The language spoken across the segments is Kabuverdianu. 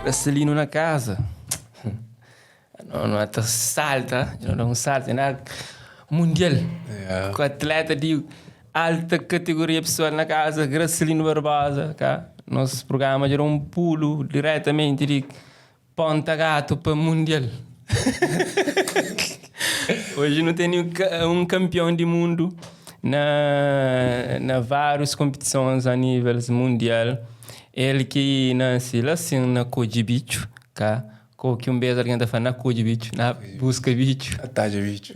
Gracelino na casa. Não, não ta salta, não dá um salto na mundial. Yeah. Com atleta de alta categoria pessoal na casa, Gracelino Barbosa, cá. Nosso programa gerou um pulo diretamente de Ponta Gato para Mundial. Hoje não tem nenhum um campeão de mundo na, na várias competições a nível mundial. Ele que nasce lá assim na Cojibicho, cá. Com que um beijo alguém tá falando na Cojibicho, na busca bicho. Ataja bicho.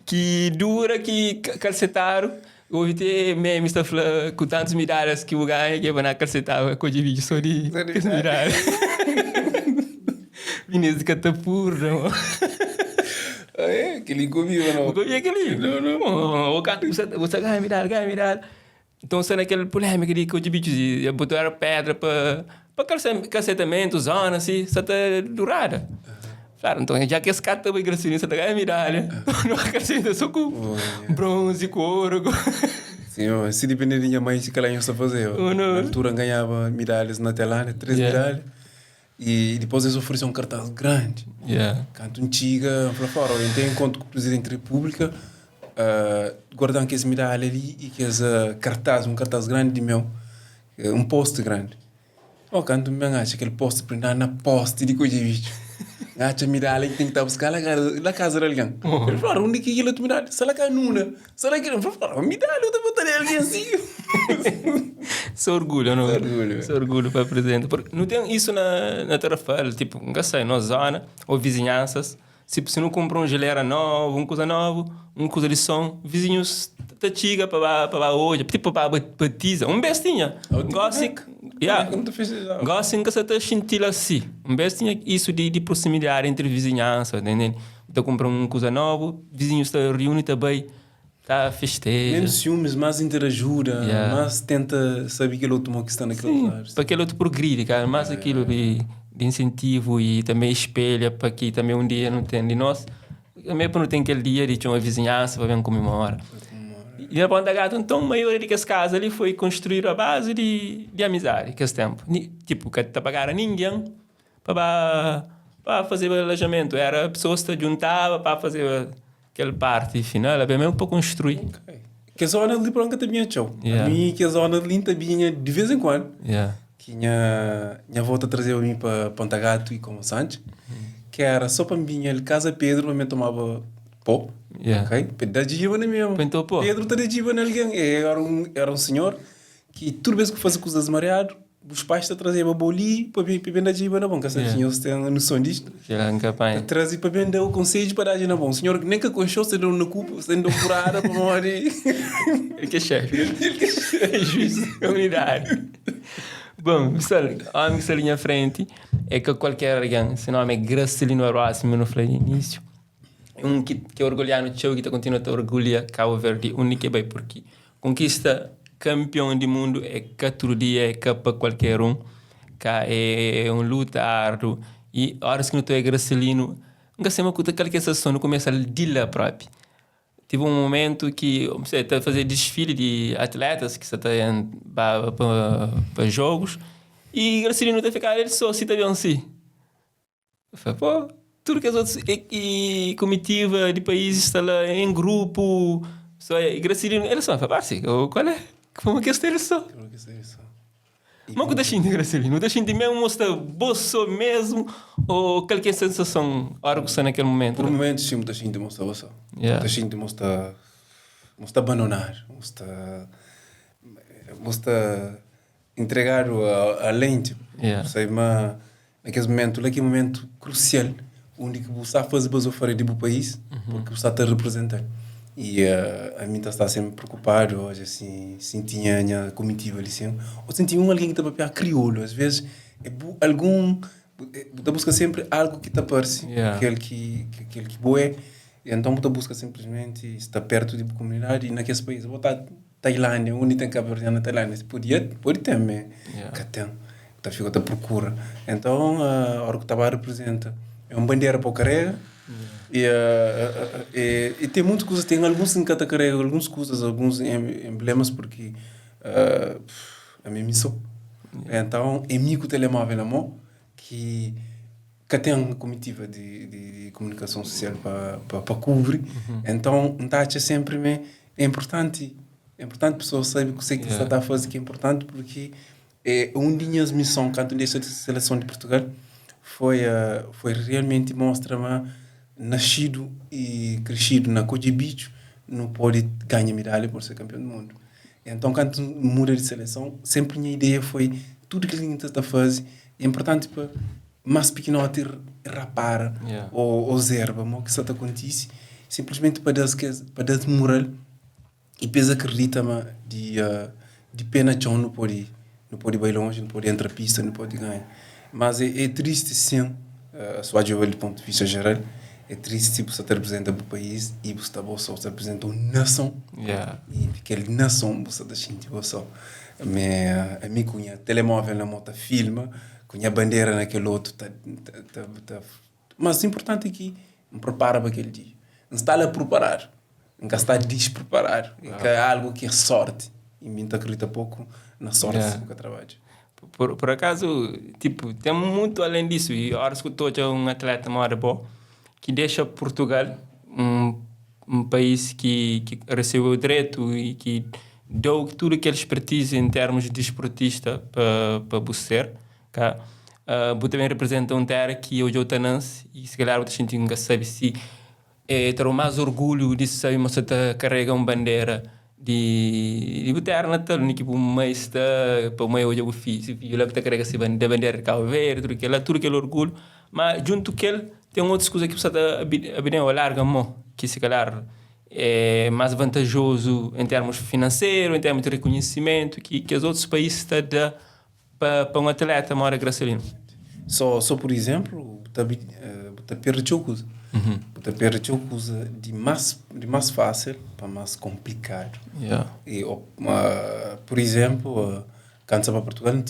Que dura que calcetaram. Ouvi ter memes tá falando com tantas medalhas que o ganha que vai na calcetava Cojibicho só de medalhas. Vinícius de Catapurra, mano. Ah, é? Aquele comigo, não? O que é aquele? Não, não. O cara, você ganha medalha, ganha medalha. Então, você naquela polêmica de Cojibicho, e botaram pedra para calcetamento, zona, assim, só tá durada. Claro, então já que esse cara também gracinho, você tá ganhando medalha. Não acrescenta só com bronze, com ouro. Com... Sim, ó, se depender da minha mãe, se calhar eu só fazer. Oh, não. Na altura ganhava medalhas na Tailândia, três medalhas. E depois eles ofereciam um cartaz grande. Yeah. Canto antiga, para fora. Eu tenho encontro com o presidente da República, guardando aquelas medalhas ali e aqueles cartaz, um cartaz grande de meu, um poste grande. Oh, canto me acha aquele poste prendar na poste de coisa bicho. Acha medalha que tem que estar a buscar lá, lá casa de alguém. Ele falou, onde que aquilo é medalha? Será que é nuna? Será que não? Ele medalha, eu estou botando alguém assim. Só orgulho, não? Só orgulho. Só orgulho para presidente. Porque não tem isso na Tarrafal, tipo, nunca sei, na zona ou vizinhanças. Se você não compra um geleira novo, uma coisa nova, uma coisa de som, vizinhos te chega para hoje, tipo para batiza. Um bestinha. Gosto, yeah. Como tu fez isso? Gosto que você está sentindo assim. Um bestinha isso de proximidade entre vizinhança, entendeu? Então compra uma coisa nova, vizinhos te reúnem também, tá festeja. Menos ciúmes, mais interajuda, Yeah. mais tenta saber aquele outro mal que está naquele Sim, outro lado. para aquele outro progride, cara, mais aquilo de incentivo e também espelha para que também um dia não tem de nós, também para não ter aquele dia de ter uma vizinhança para vir comemorar. E na Ponta Gata, então, a maioria das casas ali foi construída à base de amizade, que esse tempo. Tipo, que te pagaram ninguém para fazer o alojamento. Era pessoas que se juntavam para fazer aquela parte final, era mesmo para construir. Ok. Que a zona ali branca também é tchau. Yeah. A mim, que a zona ali também de vez em quando. Yeah. Que minha avó trazia a mim para Ponta Gato e como Santos, que era só para mim, ele casa Pedro, para mim tomava pó. Yeah. Ok? Pedro da jiba na mesmo. Pintou pó. Pedro tá de jiba na alguém. Era um senhor que toda vez que fazia coisas mareado, os pais te traziam boli para vir da jiba na bom. Que Yeah. yeah. tem a noção disto. Que era um capaz. Trazia para vender o conselho para dar na bom. O senhor que nem que conchou, se deu na culpa, se deu curada para morrer. Ele que é chefe. Ele que é chefe. Juiz da comunidade. Bom, pessoal, o homem que está ali na frente é que qualquer alguém, seu nome é Gracelino Barbosa, como eu falei no início. Um que é orgulhado no chão, que está continua a orgulhar Cabo Verde, único é bem, porque conquista campeão do mundo é que todo dia, é que para qualquer um, que é um luta árduo. E horas que não estou é Gracelino, nunca sei uma coisa, aquela sensação, não começa a dila próprio. Tive um momento que você está a fazer desfile de atletas que você está indo para jogos e Gracelino está a ficar ele só, assim, tá bem assim. Eu falei, pô, tudo que as outras e comitiva de países está lá em grupo, só e Gracelino, ele só, eu falei, assim, qual é? Como que ele só? Como que ele só? Mas o que está sentindo, Gracelino? Está sentindo mesmo, está bolso mesmo? Ou qual que é a sensação, a hora que está naquele momento? Por momentos, sim, está sentindo está bolso. Yeah. Está sentindo está está abandonar, está está entregar a lente. Yeah. Sei, mas naquele momento, naquele momento crucial, onde que você faz o fora do país, porque você está a representar. E a mim está sempre preocupado, hoje assim, sentia a minha comitiva ali, assim, ou sentia um alguém que está a papiar crioulo, às vezes, é algum, é, busca sempre algo que te parece, Yeah. aquele que boé, e então você busca simplesmente estar perto de comunidade, e naquele país, botar Tailândia, onde tem Cabo Verde na Tailândia, pode ter, mas Yeah. que tem, tá fica a procura. Então, a hora que o Tabaré representa, é uma bandeira para o carrega, e tem muitas coisas, tem alguns em cada carrega, algumas coisas, alguns emblemas, porque a minha missão. Então, é mi ku telemóvel na mão ki ka ten komitiva di, di komunikason sosial pa kubri. Então, N ta atxa sempri ma é importanti pessoa sabe kuse ki sa ta faze, ki é importanti, porque é un di nhas mison kantu N dexa seleson di Portugal foi realmenti mostra ma nascidu e crescidu na Codje Bicho nu pode ganha medalha por ser campeão do mundo. Então, kantu muda di seleson, sempri nha ideia foi tudu ki N ta faze é importanti pa más pikinoti rapara ou observa mo ki sa ta kontise, simplesmente pa das moral e pa es akredita ma di pé na txon nu pode bai longe, nu pode entra pista, nu pode ganha. Mas é triste, sim, só djobe di ponto de vista geral, é triste bu sta ta representa bu país e bu sta bo só, bu sta representa un nason e kel nason bu sta ta xinti bo só. Me ami ku nha telemóvel na mão ta filma, ku nha bandeira na kel outro ta. Mas importante é ki N prepara pa aquele dia. N sta lá preparado. N ka sta despreparado. É que é algo que é sorte. E mim ta acredita pouco na sorte se bu ka trabadja. Por acaso, tipo, tem muito além disso. E horas que eu estou um atleta moda bom, que deixa Portugal, um país que recebeu o direito e que deu tudo aquela expertise em termos de desportista para você, tá? Bu também representa um terra que hoje eu nasce e se calhar outra gente nunca sabe se é ter mais orgulho de saber que você tá carrega uma bandeira de terra natal, ni que o mãe está para mãe hoje o filho, filho lá que tá carrega essa bandeira de Cabo Verde, tudo aquele orgulho, mas junto que ele tem outras coisas que você tá a larga mão, que se calhar é mais vantajoso em termos financeiros, em termos de reconhecimento, que os outros países estão a dar para um atleta mora Gracelino. Só por exemplo, bu ta perde txeu kuza. Bu ta perde txeu kuza di más fácil pa más complicado. E, por exemplo, quando estava para Portugal, não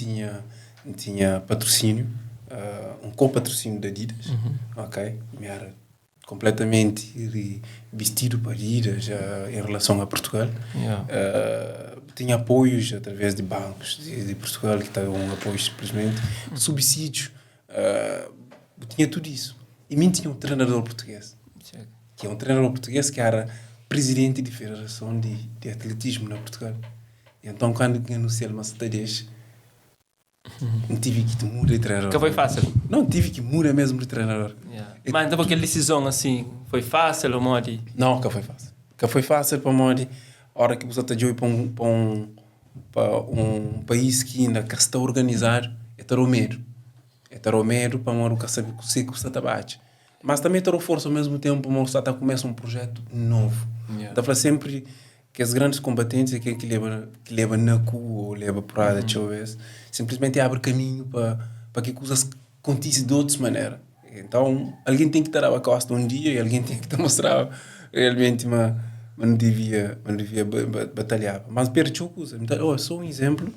tinha patrocínio, um co-patrocínio da Adidas, ok? Me era completamente vestido para Adidas em relação a Portugal. Tinha apoios através de bancos de Portugal que estavam apoios simplesmente, subsídios, tinha tudo isso. E mim tinha um treinador português, que é um treinador português que era presidente de federação de atletismo na Portugal. E então, quando anunciei uma deixa, não tive que mudar de treinador. Que foi fácil? Não, tive que mudar mesmo de treinador. Mas então aquela decisão assim, foi fácil ou modi? Não, que foi fácil. Que foi fácil para modi. A hora que você está para um país que ainda que está organizado, é ter o medo. É ter o medo para modi que sabe que você está bate. Mas também ter força ao mesmo tempo, mas você está começa um projeto novo. Então, fala sempre que os grandes combatentes é aquele que leva na cu ou leva porrada, uhum. simplesmente abre caminho para que coisas aconteçam de outra maneira. Então, alguém tem que estar a costa um dia e alguém tem que te mostrar realmente, mas não devia batalhar. Mas perde coisa. Então, oh, só um exemplo.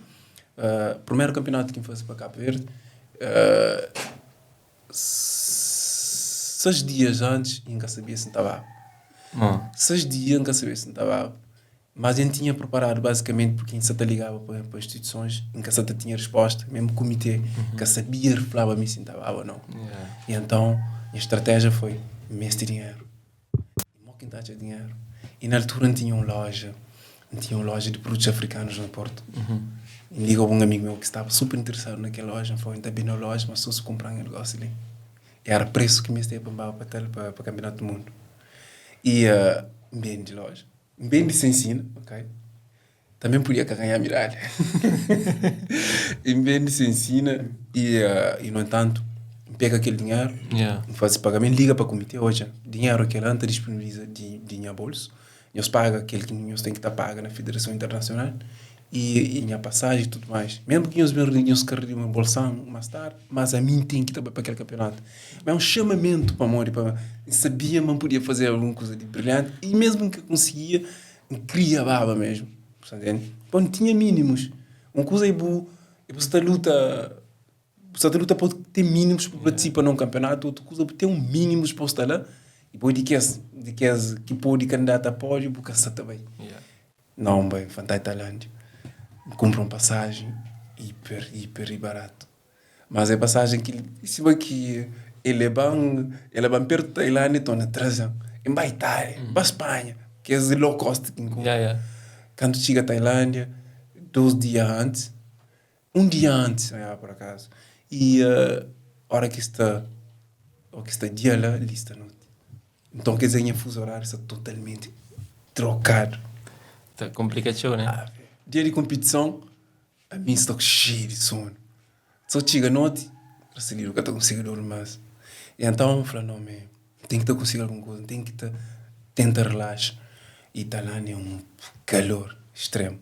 Primeiro campeonato que eu fiz para Cabo Verde, 6 dias antes, nunca sabia se estava. 6 dias nunca sabia se estava. Mas a gente tinha preparado basicamente porque a gente só ligava para instituições, em que só tinha resposta, mesmo o comitê, que sabia, falava a mim se estava ou não. E então, a estratégia foi: mestre dinheiro. E quem dinheiro. E na altura não tinha uma loja, não tinha uma loja de produtos africanos no Porto. E ligou um amigo meu que estava super interessado naquela loja, falou: "Está bem na loja, mas só se comprar um negócio ali." E era preço que me estava para o campeonato do mundo. E bem de loja. Bem de se ensina, ok? Também podia ganhar medalha. Em vez de se ensina e, no entanto, pega aquele dinheiro, faz pagamento, liga para o comitê, hoje, dinheiro que ela disponibiliza de minha bolso, nós paga aquele que nós tem que estar paga na Federação Internacional e minha passagem e tudo mais. Mesmo que nós nós carreguemos um bolsão mais tarde, mas a mim tem que estar para aquele campeonato. Mas é um chamamento para amor, para sabia, mas podia fazer alguma coisa de brilhante e mesmo que conseguia, queria baba mesmo. Entende? Bom, não tinha mínimos. Uma coisa é bu, é você luta, você luta pode ter mínimos para participar num campeonato, outra coisa é ter um mínimos para estar lá e depois de que pode candidato a pódio, porque está também. Não, bem, fantástico Tailândia. Compra uma passagem. Hiper, hiper e barato. Mas é passagem que sima ki e leba-m, e leba-m perto de Tailândia, torna traze-m. N bai Itália, N bai Espanha, kes low cost ki N kunpra. Yeah, yeah. Kantu txiga Tailândia, dos dia antis, un dia antis, yeah, por acaso, e ora ki sta, ora ki sta dia la, li sta noti. Nton, quer dizer, nha fuso horário sta totalmente trocado. Ta komplika txeu, né? Ah, dia di kompetison, Ami sta xeiu di sonu. So txiga noti, Marcelino ka ta konsigi durmi mas. E anton N fla, no me, N ten ki ta konsigi algun kuza, N ten ki ta tenta relaxa. E Tailândia é un kalor stremu.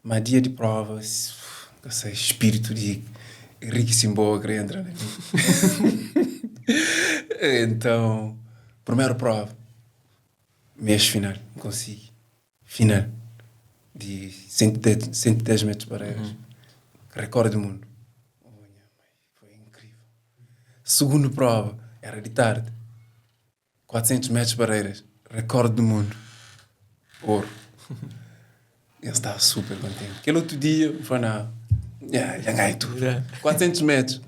Ma dia di prova, N ka sai, spiritu di Ricky Simboa kre entra na mi. Enton, primeru prova, mes final, N konsigi. Final di 110, 110 metros barreiras. Uhum. Recorde do mundo. Oh, minha mãe, foi incrível. Segundo prova, era de tarde. 400 metros barreiras, recorde do mundo. Ouro. Eu estava super contente. Aquele outro dia, foi na. Yeah, já ganhei tudo. 400 metros.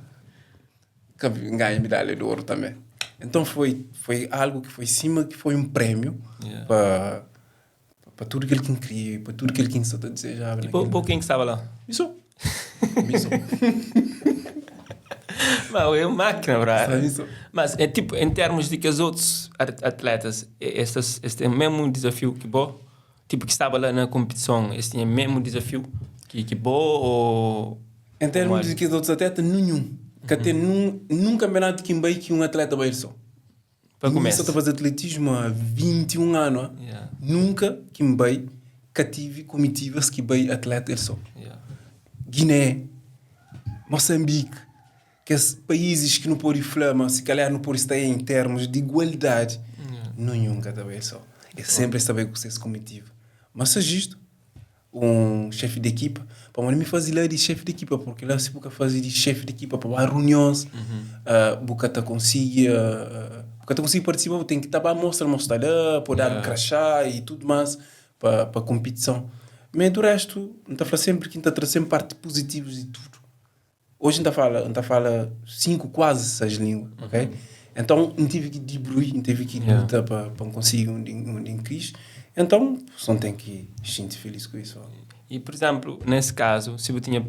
Ganhei medalha de ouro também. Então foi, foi algo que foi cima, que foi um prêmio Yeah. para para tudo aquilo que eu queria, para tudo aquilo que eu desejava. E para quem que estava lá? Isso. Isso. Mas é uma máquina, bra. Só isso. Mas é tipo, em termos de que os outros atletas, este é o mesmo desafio que bom, tipo que estava lá na competição, este tinha o mesmo desafio que bom ou Em termos de que os outros atletas, nenhum. Que até num campeonato que vai que um atleta vai só. Para Eu começar. Só estou a fazer atletismo há 21 anos. ah. Yeah. Nunca que me vai que tive comitivas que vai atleta ele só. Yeah. Guiné, Moçambique, que esses países que não podem falar, mas se calhar não podem estar em termos de igualdade, nenhum cada vez só. É sempre saber com vocês comitiva. Mas seja isto, um chefe de equipa, para me fazer lá de chefe de equipa, porque lá se buca fazer de chefe de equipa para reuniões, buca tá conseguir, buca tá conseguir participar, tem que estar para mostrar, mostrar lá, para dar um crachá e tudo mais para para competição. Mas do resto, não tá falando sempre que tá trazendo parte positivas de tudo. Hoje ainda fala, ainda fala cinco, quase seis línguas, ok? Então, não tive que debruir, não tive que Yeah. lutar para para conseguir onde quis. Então, só tem que sentir feliz com isso. E, por exemplo, nesse caso, se eu tinha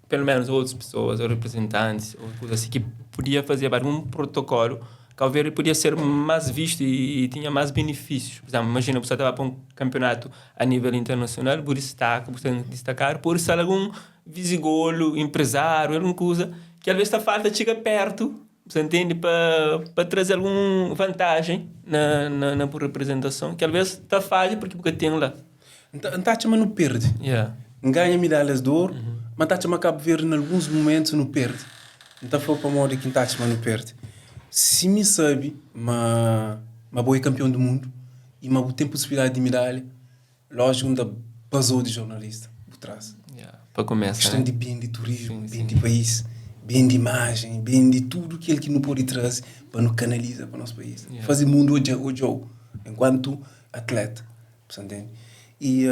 pelo menos outras pessoas, ou representantes, ou coisa assim, que podia fazer algum protocolo, talvez ele podia ser mais visto e tinha mais benefícios. Por exemplo, imagina, você estava para um campeonato a nível internacional, por destaque, por destacar, por ser algum visigolo, empresário, alguma coisa, que às vezes a falta chega perto, você entende, para trazer alguma vantagem na representação, que às vezes está falha porque tem lá. Então, tá mas não perde. Yeah. Ganha medalhas de ouro, mas tá mas Cabo Verde em alguns momentos não perde. Então foi para modo que tá mas não perde. Se me sabe, mas mas boy campeão do mundo e mas tem possibilidade de medalha, lógico ainda basou de jornalista por trás. Yeah. Para começar. Questão né? de bem de turismo, Sim, bem sim. de país, bem de imagem, bem de tudo aquilo que não pode trazer para nos canaliza para o nosso país. Yeah. Fazer mundo hoje, hoje, enquanto atleta, você entende? E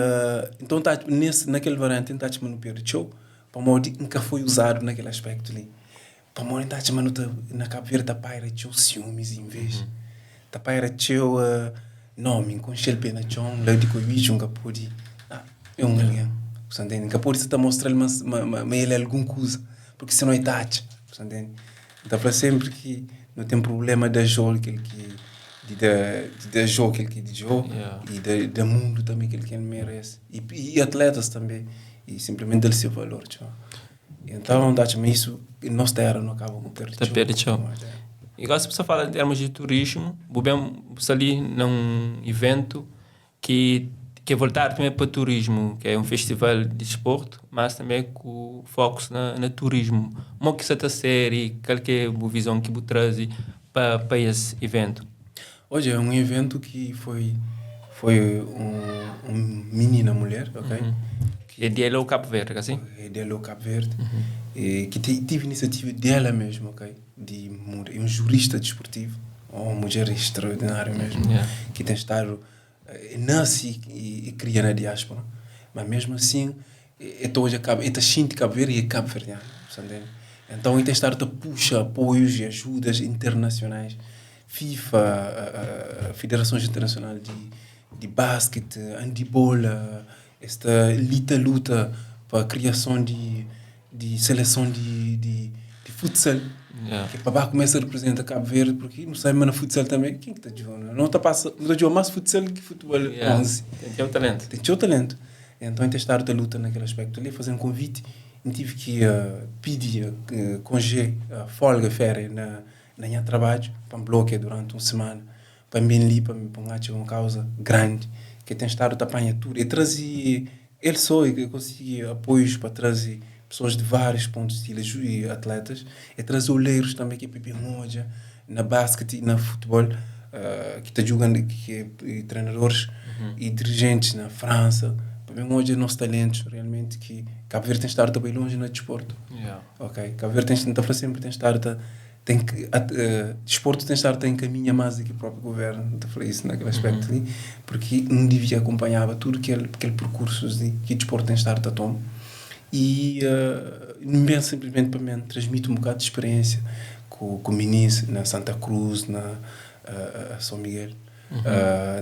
então tá nesse naquele variante tá tipo no perde show, para modo nunca foi usado naquele aspecto ali. Para modo tá tipo no na Cabo Verde tá paira teu ciúmes em vez. Tá paira teu nome com cheio pena chão, lá de coibicho nunca pode. Ah, é um alguém. Você entende? Nunca pode tá mostrando mas mas ele é alguma coisa, porque senão é taxa. Você entende? Então para sempre que não tem problema da jogo que ele que de da de jogo que ele que de jogo Yeah. e da mundo também que ele que ele merece e atletas também e simplesmente dele seu valor tchau. Então dá-te isso nossa terra não acaba com perder Tá perde tchau. Igual se você fala em termos de turismo, vou bem você ali num evento que é voltado também para turismo, que é um festival de desporto, mas também com foco na turismo. Como que você está a ser e qual que é a visão que você traz para esse evento? Hoje é um evento que foi um menina mulher, ok? Que é de Hello Cabo Verde, assim? É de Hello Cabo Verde, e que tive iniciativa dela mesmo, ok? De mudar. É um jurista desportivo, uma mulher extraordinária mesmo, Yeah. que tem estado, nasce e cria na diáspora, mas mesmo assim E ta odja Cabo, e ta xinti Cabo Verde e é cabo-verdiano, sa ntende? Então e ten stadu ta puxa apoios e ajudas internacionais, FIFA, federasons internacional di di basket, handibol, es ta li ta luta pa kriason di di seleson di di di futsal, ki pa ba kumesa representa Cabo Verde, porque nu sabe ma na futsal tambe ken ki ta djuga? No ta pasa, no ta djuga mas futsal ki futebol 11. Ten txeu talentu. Ten txeu talentu. Então N ten stadu ta luta na kel aspecto li, faze-m konviti, N tive ki pidi konje, folga, feria na na nha trabadju pa N blokia duranti un semana pa N ben li pa N atxa un kauza grandi ki ten stadu ta panha tudu. E traze el so e konsigi apoius pa traze pesoas di várius pontus di ilha i atletas. E traze olerus tanbe ki é pa ben odja na basket i na futebol ki ta djuga ki é trenadoris i dirijentis na Fransa pa ben odja nos talentus realmenti ki Kabu Verdi ten stadu ta bai lonji na disportu. Ok, Kabu Verdi ten, N ta fla senpri ten stadu ta ten ki disportu ten stadu ta enkaminha más di ki própi guvernu, N ta fla isu na kel aspectu li, porque N divia akonpanhaba tudu kel kel perkursus di ki disportu ten stadu ta toma i N ben sinplismenti pa mi transmiti un bokadu di speriensia ku ku minis na Santa Cruz, na São Miguel,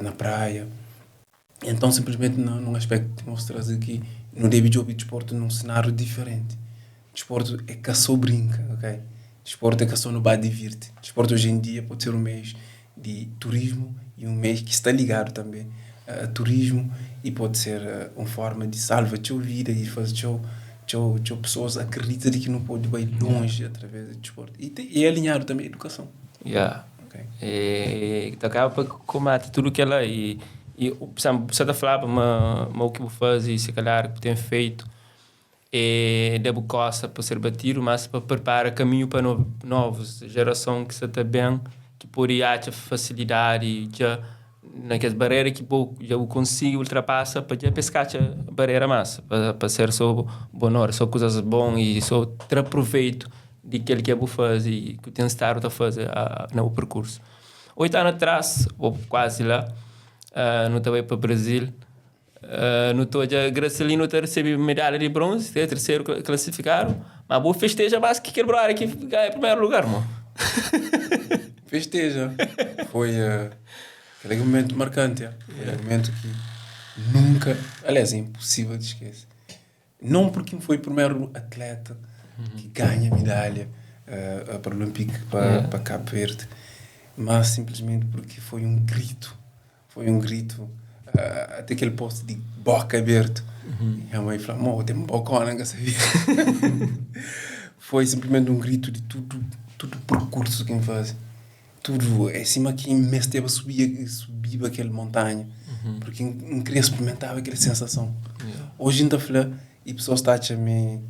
na Praia. Então simplesmente num aspecto de mostrar que não deve jogar desporto num cenário diferente. Desporto é que só brinca, ok? Desporto é que só não vai divirte. Desporto hoje em dia pode ser um meio de turismo e um meio que está ligado também a turismo e pode ser uma forma de salvar a vida e fazer teu, teu, teu pessoas acreditam de que não pode ir longe através do desporto. E, tem, e é alinhado também a educação. Yeah. Ok. E ta kaba pa komati tudu kela i i sa ta flaba ma ma u ki bu fazi si kalhar ki bu ten feitu e da bu kosta pa ser batidu mas pa pripara kaminhu pa novus jerason ki sa ta ben ki podi atxa fasilidadi dja na kes barera ki bo dja bu konsigi ultrapasa pa dja pa es ka atxa barera mas pa ser so bonor so kuzas bon i so tra proveitu di kel ki bu faze i ki bu ten stadu ta faze na bu perkursu. 8 anu atras ô kuazi la, nu ta bai pa Brazil, nu ta odja Gracelino ta resebe medalha di bronzi, é terseru klasifikadu, ma bu festeja más ki kel brother ki ganha primeru lugar, mo. Festeja, foi kel momentu markanti, foi un momentu ki nunka, aliás é inposível di skese. Não porque foi primeiro atleta que ganha medalha Paralímpica pa Cabo Verde, mas simplesmente porque foi um grito, foi um grito até aquele ponto de boca aberto. Minha mãe falou, mo, tem bocona, nunca sabia. Foi simplesmente um grito de tudo, tudo percurso que faz. Tudo, é cima que me esteve subia, subia aquela montanha, porque eu queria experimentar aquela sensação. Hoje ainda fala, e pessoas estão a me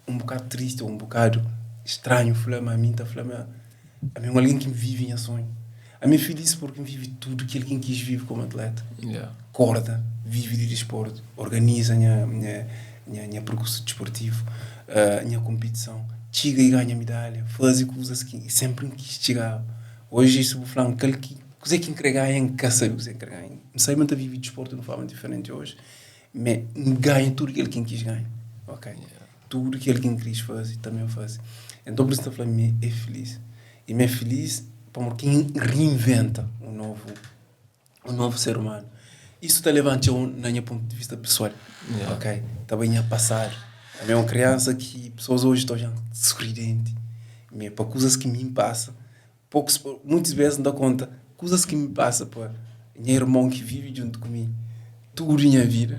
um bocado triste ou um bocado estranho, fala, mas a mim está falando, a mim é alguém que vive em sonho. A mim é feliz porque vive tudo que alguém quis viver como atleta. Acorda, vive de desporto, organiza minha, minha, minha, minha percurso desportivo, minha competição, chega e ganha medalha, faz coisas que sempre quis chegar. Hoje isso vou falar, aquele que coisa que entregar em casa, coisa que entregar em. Não sei, mas vive desporto de uma forma diferente hoje, mas ganha tudo aquilo que quis ganhar, ok? Tudo aquilo que quis fazer, também faz. Então por isso estou falando, me é feliz. E me é feliz porque quem reinventa um novo ser humano. Isso está levando eu na minha ponto de vista pessoal, ok? Também a passar. A minha criança que pessoas hoje estão já sorridente, me para coisas que me passa, poucos, muitas vezes não dá conta, coisas que me passa para meu irmão que vive junto comigo, tudo minha vida.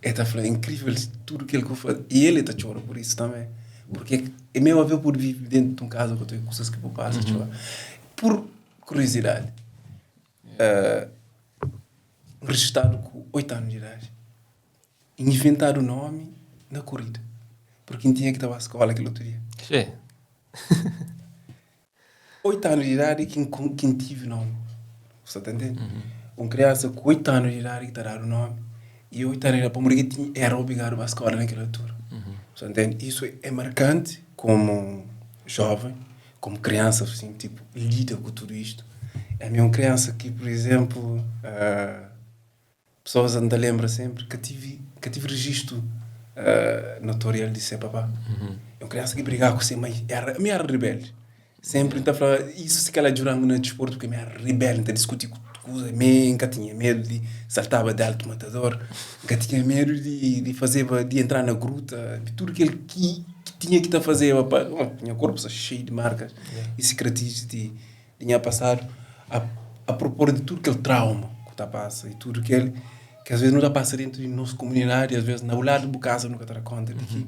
É tá falando, é incrível tudo que ele faz. E ele está chorando por isso também. Porque é mesmo a ver por viver dentro de um casa que eu tenho coisas que eu passo, Por curiosidade, registrado com 8 anos de idade, inventado o nome na corrida. Porque não tinha que estar na escola aquele outro dia. 8 anos de idade quem, quem tive nome. Você está entendendo? Uma criança com 8 anos de idade que está dando o nome. E 8 anos de idade, porque tinha, era obrigado a escola naquela altura. Você entende? Isso é marcante como jovem, como criança, assim, tipo, lida com tudo isto. É a minha criança que, por exemplo, pessoas ainda lembram sempre que tive registro. Notorial di se papá. É un kriansa ki brigaba ku se mai. Era, mi era rebelde. Sempri N ta fla, isu si kela djuda-m na disportu, porque mi era rebelde, N ta diskuti ku kuza, mi N ka tinha medu di saltaba di altu matador, N ka tinha medu di di fazeba, di entra na gruta, di tudu kel ki tinha ki ta fazeba pa, nha korpu sta xeiu di markas i sikatrizis di di nha pasadu, a a propor di tudu kel trauma ku ta pasa i tudu kel ki asves nu ta pasa dentu di nos komunidadi, asves na bu ladu di bu kasa nu ka ta da konta di ki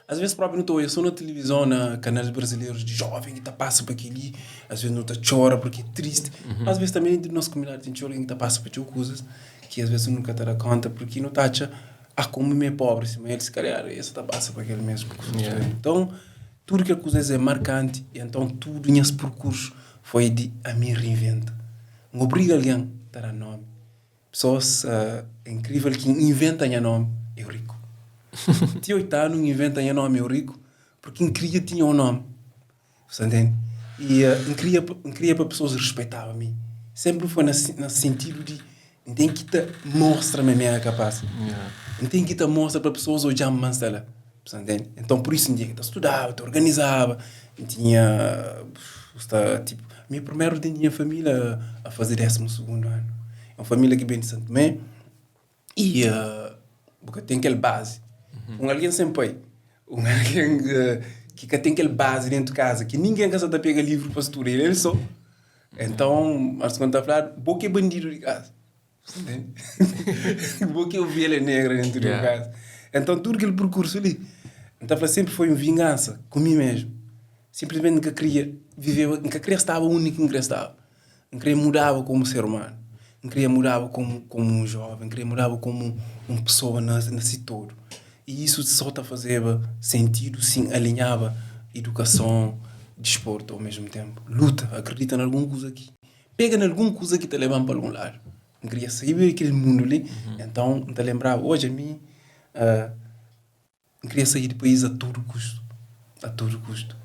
asves propi nu ta odja so na tilivizon na kanal brazilerus di joven ki ta pasa pa keli, asves nu ta txora porque é tristi, asves tanbe dentu di nos komunidadi ten txeu algen ki ta pasa pa txeu kuzas ki asves nu ka ta da konta porque nu ta atxa ah komu mi é pobri sima el si kalhar es ta pasa pa kel mesmu kuza. Nton Tudu kel kuzas é markanti i anton tudu nhas purkursu foi di ami reinventa. N obriga algen ta da nomi. Pesoas é inkrivel ki N inventa nha nomi Eurico. Ti oitanu N inventa nha nomi Eurico purki N kria tinha un nomi. Bu sta ntende? I N kria N kria pa pesoas rispeitaba mi. Senpri foi na na sentidu di N ten ki ta mostra ma mi era kapaz. N ten ki ta mostra pa pesoas odja-m ma N sta la. Bu sta ntende? Enton, pur isu N tinha ki ta studaba, ta organizaba, N tinha sta tipo, mi primeru di nha família a faze désimu sugundu anu. É un família ki ben di Santo Tomé i bu ka ten kel bazi. Un algen sen pai, un algen ki ka ten kel bazi dentu kaza, ki ningen ka sa ta pega livru pa studa, el so. Então, mas quando tá falado, bo que é bandido de casa. Bo que é ovelha negra dentro de casa. Então, tudo aquele percurso ali, então fala, sempre foi uma vingança comigo mesmo. Simplesmente nunca queria viver, nunca queria estar onde que queria estar. Não queria mudar como ser humano. Não queria mudar como, como um jovem, não queria mudar como uma pessoa na, na si todo. E isso só tá fazeba sentido sim alinhaba educação, desporto ao mesmo tempo. Luta, acredita em alguma coisa aqui. Pega em alguma coisa que te leva para algum lado. Não queria sair daquele mundo ali. Então, não te lembrava, hoje a mim, não queria sair do país a todo custo. A todo custo.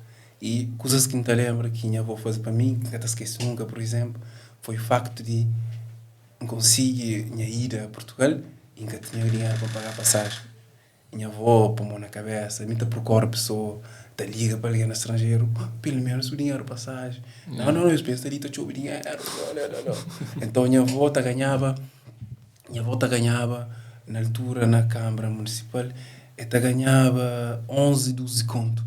E coisas que não te lembra que minha avó fazia para mim, que nunca te esqueço nunca, por exemplo, foi o facto de N konsigi nha ida a Portugal i N ka tinha dinheru pa paga pasajen. Nha avó pô mon na kabésa, mi ta prokura pesoa, ta liga pa algen na stranjeru, pelu ménus bu dinheru pasajen. Nau, nau, es pensa li ta txobe dinheru, nau, nau, nau. Enton nha avó ta ganhaba, nha avó ta ganhaba na altura na Kanbra Munisipal, el ta ganhaba 11, 12 kontu.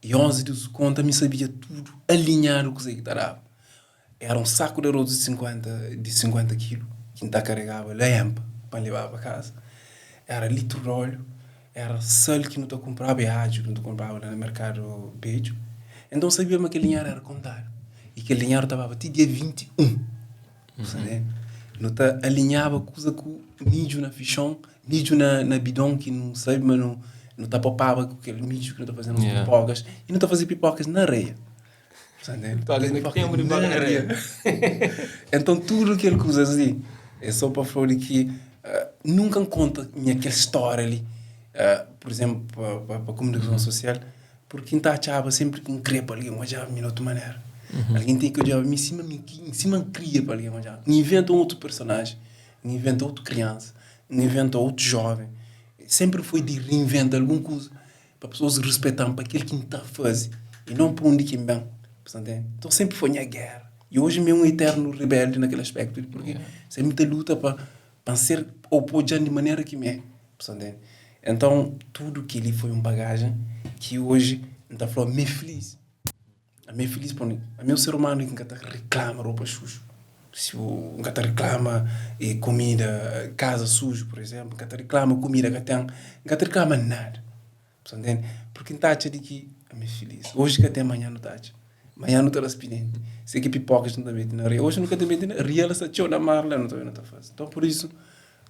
I 11, 12 kontu ami sabia tudu alinhadu kuzê ki ta daba. Era un saku di aroz di 50 di 50 kilu ki N ta karegaba la Enpa pa N lebaba pa kaza. Era litru di óliu, era sal ki nu ta kunpraba i adju ki nu ta kunpraba la na merkadu bedju. Enton N sabia ma kel dinheru era kontadu i kel dinheru ta baba ti dia 21. Sabe? Nu ta alinhaba kuza ku midju na fixon, midju na bidon ki nu sabe ma nu ta popaba ku kel midju ki nu ta fazeba nos pipokas i nu ta faze pipokas na areia. Então tudo aquele coisa assim é só para falar de que nunca conta minha aquela história ali, por exemplo, para a comunicação social, porque tá achava sempre que um queria para alguém olhar de outra maneira. Alguém tem que olhar em cima em cima cria para alguém olhar. Inventa um outro personagem, inventa outra criança, inventa outro jovem. Sempre foi de reinventar alguma coisa. Pa pesoas rispeta-m pa kel ki N ta faze i non pa undi ki N ben. Bu sta ntende? Nton sénpri foi nha géra. I oji mi é un itérnu ribéldi na kel aspéktu li, purki sénpri N ta luta pa pa N ser ô pa odja-m di manera ki mi é. Bu sta ntende? Enton, tudu kel-li foi un bagajen ki oji N ta fla-u mi é filís. Ami é filís pamodi ami é un ser umanu ki N ka ta riklama ropa suju. Si bu N ka ta riklama kumida, kaza suju, pur izénplu, N ka ta riklama kumida ka ten, N ka ta riklama nada. Bu sta ntende? Purki N ta atxa di ki ami é filís. Oji ka ten, manhan nu ta atxa. Manhan nu ta raspidenti. Se ki pipokas nu ta mete na ria. Oji nu ka ta mete na ria, la sta txeu na mar la nu ta ben nu ta faze. Nton pur isu,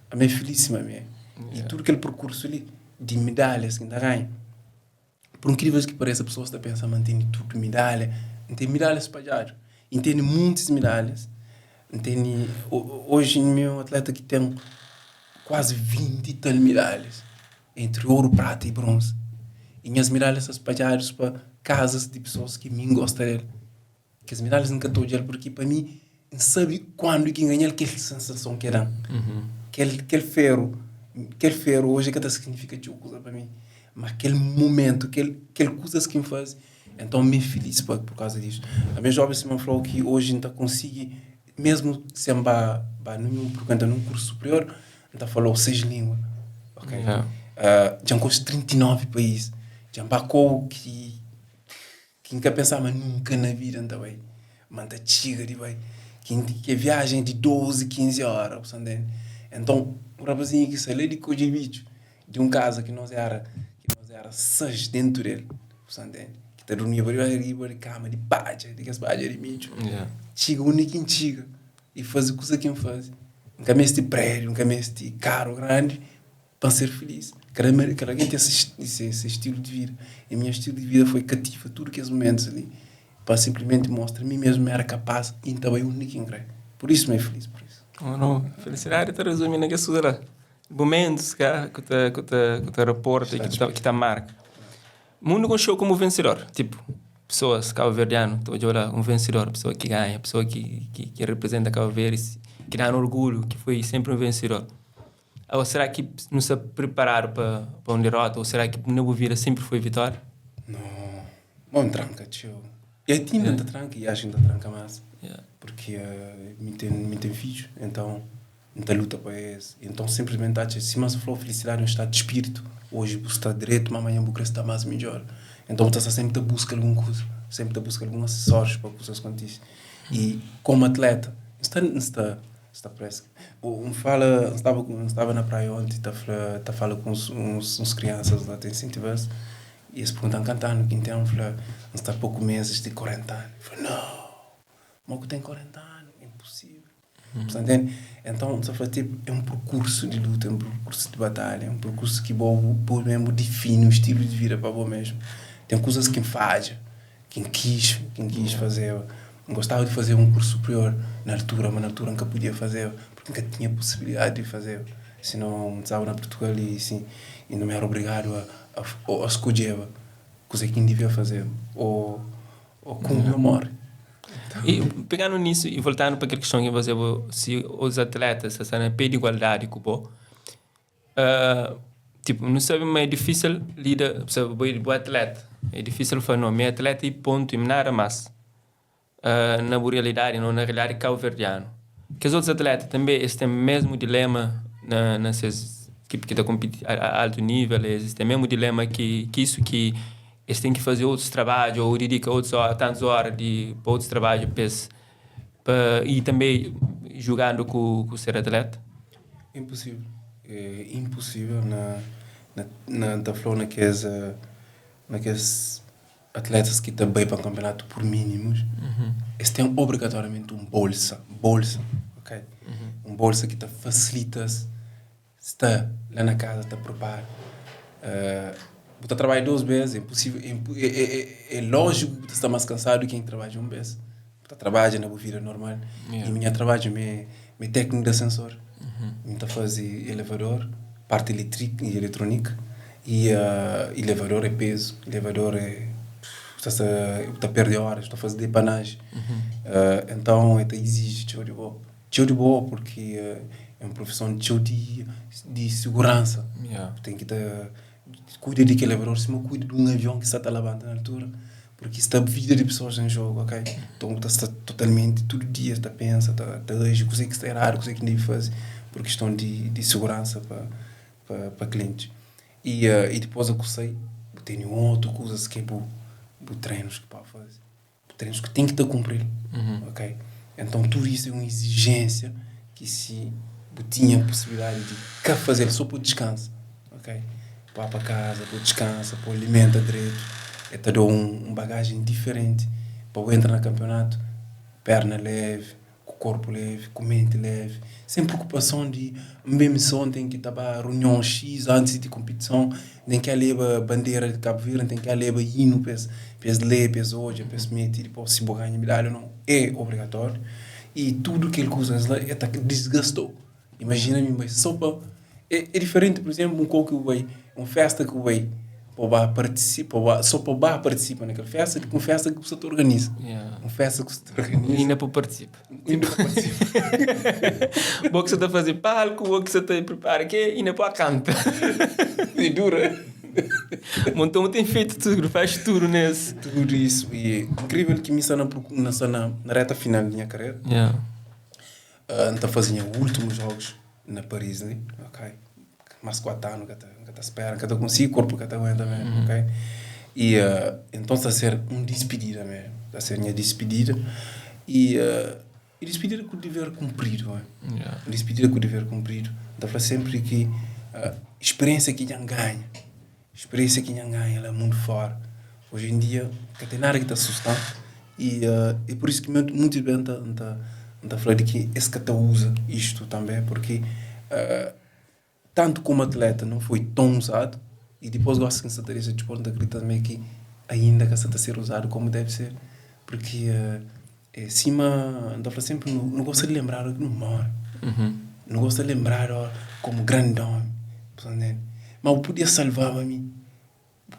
ami é filís sima ami é. I tudu kel perkursu li di medalhas ki N ta ganha. Por inkrivel ki paresa, pesoas ta pensa ma N tene tudu midalha. N ten midalhas spadjadu. N tene muntis midalhas. N tene, oji mi é un atleta ki ten kuazi 20 i tal midalhas, entri oru, prata i bronzi. I nhas midalhas sta spadjadus pa kazas di pesoas ki mi N gosta del. Kes medalhas N ka ta odja-l purki pa mi N sabe kuandu ki N ganha-l kel sensason ki el da-m. Kel, kel feru. Kel feru oji ka ta signifika txeu kuza pa mi, ma kel momentu, kel kel kuzas ki N faze, enton mi é filis pa pur kauza disu. Ami é joven sima N fla-u ki oji N ta konsigi, mesmu sen ba ba ninhun, purki N ta nun kursu superior, N ta fala-u 6 lingua, ok? Dja N konxe 39 país, dja N ba kou ki Ki N ka pensaba ma nunka na vida N ta bai, ma N ta txiga di bai. Ki N ki viajen é di 12, 15 óra, bu sta ntende? Enton, un rapazinhu ki sai la di Kodje Bitxu, di un kaza ki nos éra, ki nos éra 6 dentu del, bu sta ntende? Ki ta durmiba riba riba di kama di padja, di kes padja di midju. Txiga undi ki N txiga i faze kuza ki N faze. N ka meste prédiu, N ka meste karu grandi Pa ser feliz. Kada kada algen ten se se stilu di vida. E minha stilu di vida foi kativa tudu kes mumentus li pa sinplimenti mostra mi mesmu mi era kapaz i N ta bai undi ki N kre. Pur isu mi é feliz pur isu. Oh no, felisidadi ta rezumi na kes kuza la. Mumentus ka ku ta ku ta ku ta raporta ki ta ki ta marka. Mundu konxeu komu vensedor, tipo pesoas kabuverdianu ta odjau la un vensedor, pesoa ki ganha, pesoa ki ki reprezenta Kabu Verdi, ki danu orgulhu, ki foi senpri un vensedor. Ou será ki nu sta preparadu pa pa un derota? Ou será ki na bu vida senpri foi vitória? No, bon tranka txeu. E ti inda N ta tranka i axu ki N ta tranka más. Porque mi ten mi ten fidju, então N ta luta pa es. Então sinplismenti atxa sima bu fla felisidadi é un stadu di spiritu. Oji bu sta dretu, ma amanhan bu kre sta más midjor. Então bu ta sta senpri ta buska algun kuza, senpri ta buska algun asesórius pa kuzas kontise. I komu atleta, N sta N sta Sta preska. Un fala, N staba ku, N staba na praia onti ta fla, ta fala ku uns, uns, uns kriansas la ta insentiva-s i es pergunta-m kantu anu ki N ten, N fla, N sta poku mezis di 40 anu. El fla, nau! Mo ku ten 40 anu? Inpusível. Bu sta ntende? Enton, N sta fla, tipo, é un perkursu di luta, é un perkursu di batalha, é un perkursu ki bo, bo mesmu difini un stilu di vida pa bo mesmu. Ten kuzas ki N fadja, Ki N kis, ki N kis fazeba. N gostaba di fazeba un kursu superior na altura, ma na altura N ka podia fazeba, purki N ka tinha posibilidadi di fazeba. Sinon, N staba na Purtugal i sin, i nu era obrigadu a a skodjeba kuze ki N divia fazeba, o o kume o more. I pegando nisu i voltando pa kel kiston ki N fazeba, si otus atletas ta sta na pe di igualdadi ku bo, Tipo, nu sabe ma é difísil lida, sabe, bo é bo atleta, é difísil fla no, mi é atleta i pontu i nada más. Na bu realidadi, no na realidadi kauverdianu. Kes otus atleta tanbe es ten mesmu dilema na na ses ki ki ta konpiti a altu nível, es ten mesmu dilema ki ki isu ki es ten ki faze otus trabadju ou didika otus ora tantus ora di pa otus trabadju pa es pa i tanbe jugandu ku ku ser atleta. Impossível. É impossível na na na ta flau na kes na kes atletas ki ta bai pa campeonato por mínimos, es ten obrigatoriamente un bolsa, bolsa, ok? Un bolsa ki ta facilita-s sta la na casa ta prepara. Bu ta trabadja dos bes, é impossível, é é é lógico ki bu ta sta mas cansadu ki ken ki trabadja un bes. Bu ta trabadja na bu vida normal. Yeah. I minha trabadju mi é, mi é tékniku di asensor. Mi ta faze elevador, parti eletrik i eletronik i uh, elevador é pezu, elevador é bu ta sta, bu ta perde horas, bu ta faze depanaji. Uh, então é ta iziji txeu di bo. Txeu di bo porque uh, é un profison txeu di, di seguransa. Yeah. Bu ten ki ta Kuida di kel elevador sima kuida di un avion ki sta ta labanta na altura, purki sta vida di pesoas en jogu, ok? Nton bu ta sta totalmenti tudu dia ta pensa, ta ta aji kuzê ki sta eradu, kuzê ki N debe faze pur kiston di di siguransa pa pa pa klientis. I i dipôs ku sai bu tene otu kuzas ki é bu bu trenus ki pode faze, bu trenus ki ten ki ta kunpril, ok? Nton tudu isu é un izijénsia ki si bu tinha posibilidadi di ka faze-l so pa diskansa, ok? Pa pa kaza, pa diskansa, pa alimenta dretu, e ta da-u un bagajen diferenti pa bu entra na kanpionatu perna levi, ku korpu levi, ku menti levi, sen preokupason di N ben mison, N ten ki ta ba runion X antis di konpitison, N ten ki leba bandera di Kabu Verdi, N ten ki leba inu pa es pa es lé, pa es odja, pa es mete dipôs si bu ganha medalha ô nau, é obrigatóriu. I tudu kel kuzas la e ta disgasta-u. Imajina mi bai so pa. É diferenti, pur izénplu, un kau ki bu bai, un fésta ki bu bai. Pa ba partisipa, pa ba, só pa ba partisipa naquele festa, tipo um festa que você te organiza. Yeah. Um festa que você te organiza. Ainda para participa. Ainda pa partisipa. Bo que você tá fazer palco, bo que você tá prepara que ainda para canta. E dura. Então tem feito tudo, faz tudo nesse. Tudo isso. E é incrível que me está na, na, na reta final da minha carreira. Yeah. Então fazia últimos jogos na Paris, né? Ok. Mais 4 anos que tá espera, que tá consigo, o corpo que tá aguenta mesmo, ok? E então está a ser um despedida mesmo, está a ser minha despedida e despedida com o dever cumprido, é? Despedida com o dever cumprido. Então fala sempre que experiência que já ganha, experiência que já ganha lá mundo fora. Hoje em dia, que tem nada que está assustando e é por isso que muito, muito bem tá tá tá falando de que esse que tá usa isto também, porque tanto como atleta não foi tão usado e depois gosto que essa de desporto acredita também que ainda que está a ser usado como deve ser, porque é cima, então sempre não, não gosto de lembrar que não morre. Não gosto de lembrar, ó, como grande homem, mas eu podia salvar a mim,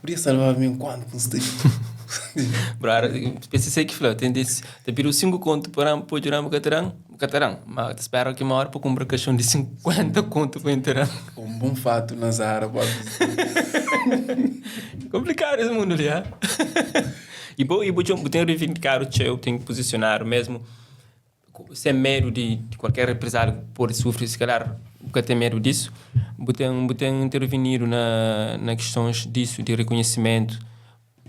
podia salvar a mim enquanto não está. Brara, pensei que falou, tem desse, te pediu 5 conto para pôr o catarão, catarão, mas espero que uma hora para comprar caixão de 50 conto para entrar. Um bom fato na Zara, pode. Complicado esse mundo ali, ah? E bom, e bom, tem que reivindicar o teu, tem que posicionar mesmo sem medo de qualquer represália que pode sofrer, se calhar nunca tem medo disso. Tem intervenido na questões disso, de reconhecimento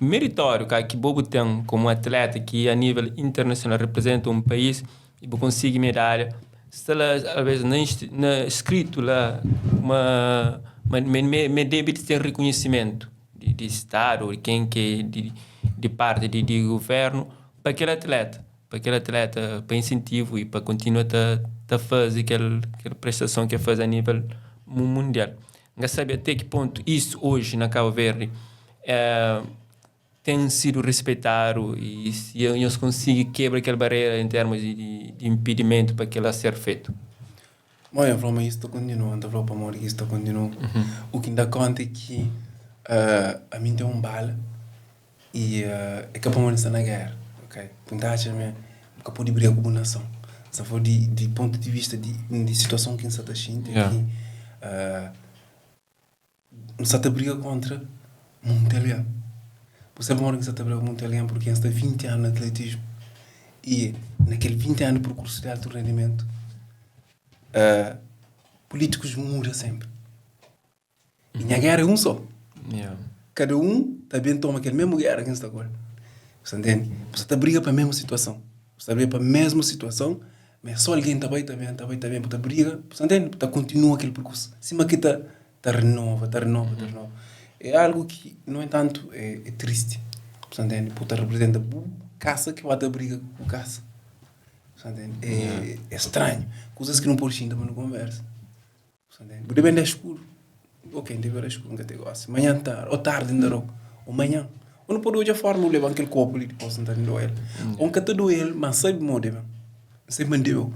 meritório, cara, que Bobo tem como atleta que a nível internacional representa um país e consegue medalha. Está lá, às vezes, na, escrito lá, uma, me, me, me deve ter reconhecimento de Estado, de quem que de parte de governo, para aquele atleta, para aquele atleta, para incentivo e para continuar a fazer aquela prestação que faz a nível mundial. Não sabe até que ponto isso hoje na Cabo Verde tem sido respeitado e se eles conseguem quebrar aquela barreira em termos de impedimento para que ela ser feito. Bom, eu falo, mas isto continua, então falo para morrer que isto continua. O que ainda conta é que a mim tem um bala e é capaz de estar na guerra, ok? Puntacha me, que pode brigar com a nação. Se for de ponto de vista de situação que está a sentir, que não está a briga contra muito alien. Você mora que está a briga com muito alien porque está 20 anos no atletismo e naquele 20 anos de percurso de alto rendimento, políticos mudam sempre. E a guerra é um só. Cada um também toma aquele mesmo guerra que está agora. Você entende? Você está briga para a mesma situação. Você está briga para a mesma situação, mas só alguém está bem, está bem, está bem, está bem, você briga, você entende? Você continua aquele percurso. Cima que está tá renova, tá renova, tá renova. É algo que, no entanto, é triste. Você entende? Puta representa bu caça que vai dar briga com caça. Você entende? É estranho. Coisas que não pode ainda, mas não conversa. Você entende? Depende escuro. Ok, deve era escuro, nunca te gosto. Manhã tarde, ou tarde ainda não. Ou manhã. Ou não pode hoje a forma levar aquele copo ali depois não tá indo ele. Ou nunca te doer, mas sabe modo, meu. Sabe mandeu.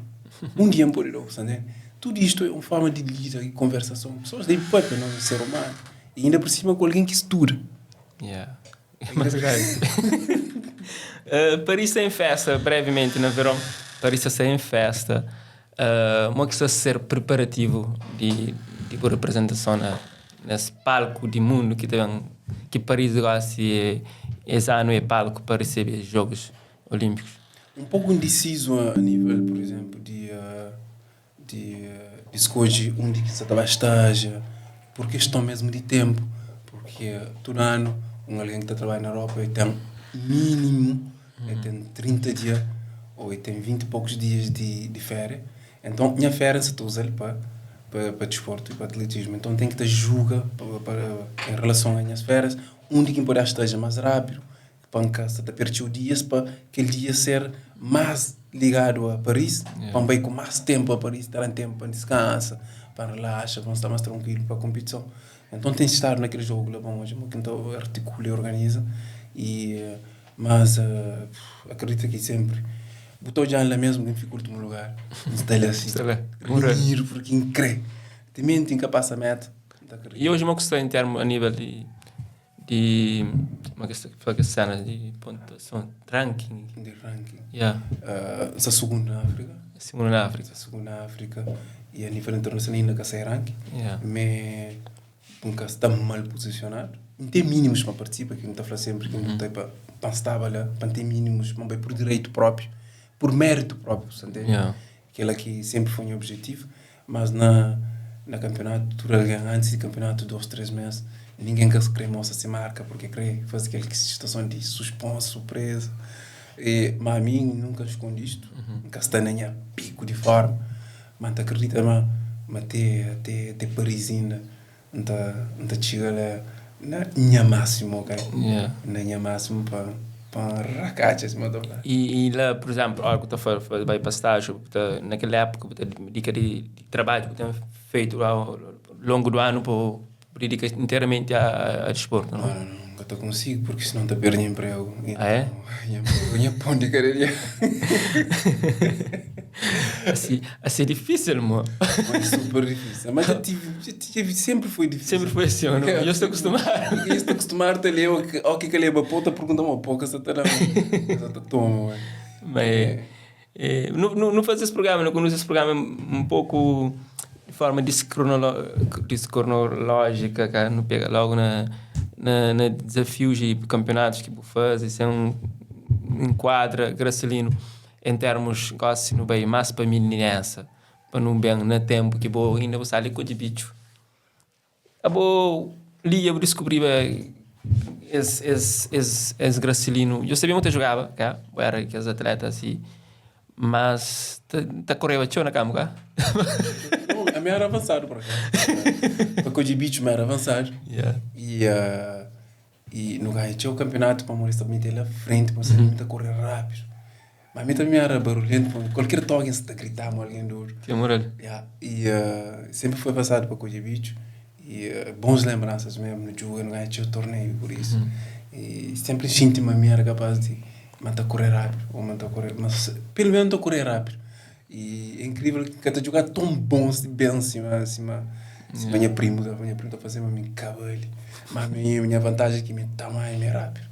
Um dia pode dar, você entende? Tudo isto é uma forma de lida e conversação. Pessoas têm papo, não é ser humano. E ainda por cima com alguém que estuda. Yeah. Mas, Paris em festa, brevemente, na verão. Paris está em festa. Uma que está a ser preparativo de boa representação nesse palco de mundo que tem que Paris gosta e esse ano é palco para receber Jogos Olímpicos. Um pouco indeciso a nível, por exemplo, de escolher onde que você estava estágio, por questão mesmo de tempo, porque todo ano um alguém que está trabalhando na Europa ele tem mínimo, ele tem 30 dias ou ele tem 20 e poucos dias de férias. Então, minha férias eu estou usando para desporto e para atletismo. Então, tem que ter julga em relação às minhas férias, onde que pode estar mais rápido, para casa, tá perto dias para aquele dia ser mais ligado a Paris, para ir com mais tempo a Paris, ter tempo para descansar, para relaxar, para estar mais tranquilo para a competição. Então tem que estar naquele jogo lá, bom, hoje, que então articula e organiza, mas acredito que sempre botou já lá mesmo que fica último lugar, está ali assim, Está lá. Renir, porque incre, também tem que passar a meta. E hoje uma questão em termos a nível de di ma kes fla kes cenas di pontuason ranking di ranking yeah sa sugundu na Áfrika sugundu na Áfrika sa sugundu na Áfrika e a nível internacional inda ka sai ranking yeah me N ka sta mal pozisionadu. N ten mínimos pa N partisipa, ki N ta fla sénpri ki N ta pa N staba la, pa N ten mínimos, pa N bai pur direitu própi, pur méritu própi, bu sta ntende? Kel-la ki sénpri foi nha objetivu. Mas na na kanpionatu, tudu algen, antis di kanpionatu, dôs, três mês, ningen ka krê mostra se marka purki krê faze kel situason di susponsu, surpreza. E ma ami, N nunka N skonde istu, N ka sta na nha piku di fórma. Ma N ta akredita ma ma te te te Paris inda N ta N ta txiga la na nha másimu, ok? Yeah. Na nha másimu pa pa N rakatxa sima ta fla. I i la, pur izénplu, óra ku ta fa fa bai pa stájiu, bu ta na kel épuka bu ta didika di di trabadju ku ten fetu ao longu du anu pa bu didika interamenti a a disportu, no? Não, não, N ka ta konsigi purki sinon N ta perde nha inpregu. Ah é? Nha inpregu, nha pon di kada dia. Asi, asi é difícil, mo. É super difícil. Mas já tive, já tive, sempre foi difícil. Sempre foi assim, ou não? Eu estou acostumado. Eu estou acostumado a ler, o que que leva pô, tá perguntando, mas pouca você tá dando. Você tá toma, ué. Mas é, não, não, não fazer esse programa, não conduz esse programa um pouco de forma descronológica, cara, não pega logo na, na, na desafios e campeonatos que faz, isso é um enquadra Gracelino Em termos gosi nu bai mas pa mininensa pa nu ben na tempu ki bo inda bu sta li kodje bitxu abo lia bu diskubriba es es es es Gracelino djo sabia ma ta jugaba ka bu era kes atleta asi mas ta ta koreba txeu na kampu ka. Ami era avansadu por akazu pa kodje bitxu mi era avansadu i I nu ganha txeu kanpionatu pamodi es ta mete la frenti pa mi ta kore rápidu. Ma mi tanbe era barulhentu pamodi kualker toki es ta gritaba ma algen dodu. Tinha moral. Ya, i senpri foi pasadu pa kodje bitxu i bons lenbransas mesmu. Nu djuga, nu ganha txeu torneiu pur isu. I senpri N xinti ma mi era kapas di ma N ta kore rápidu ô ma N ta kore, mas pelu menus N ta kore rápidu. I é inkrivel ki N ka ta djuga ton bon ben sima sima sima nha primu ta nha primu ta fazeba mi kabali ma mi nha vantaji é ki mi tamanhu mi é rapidu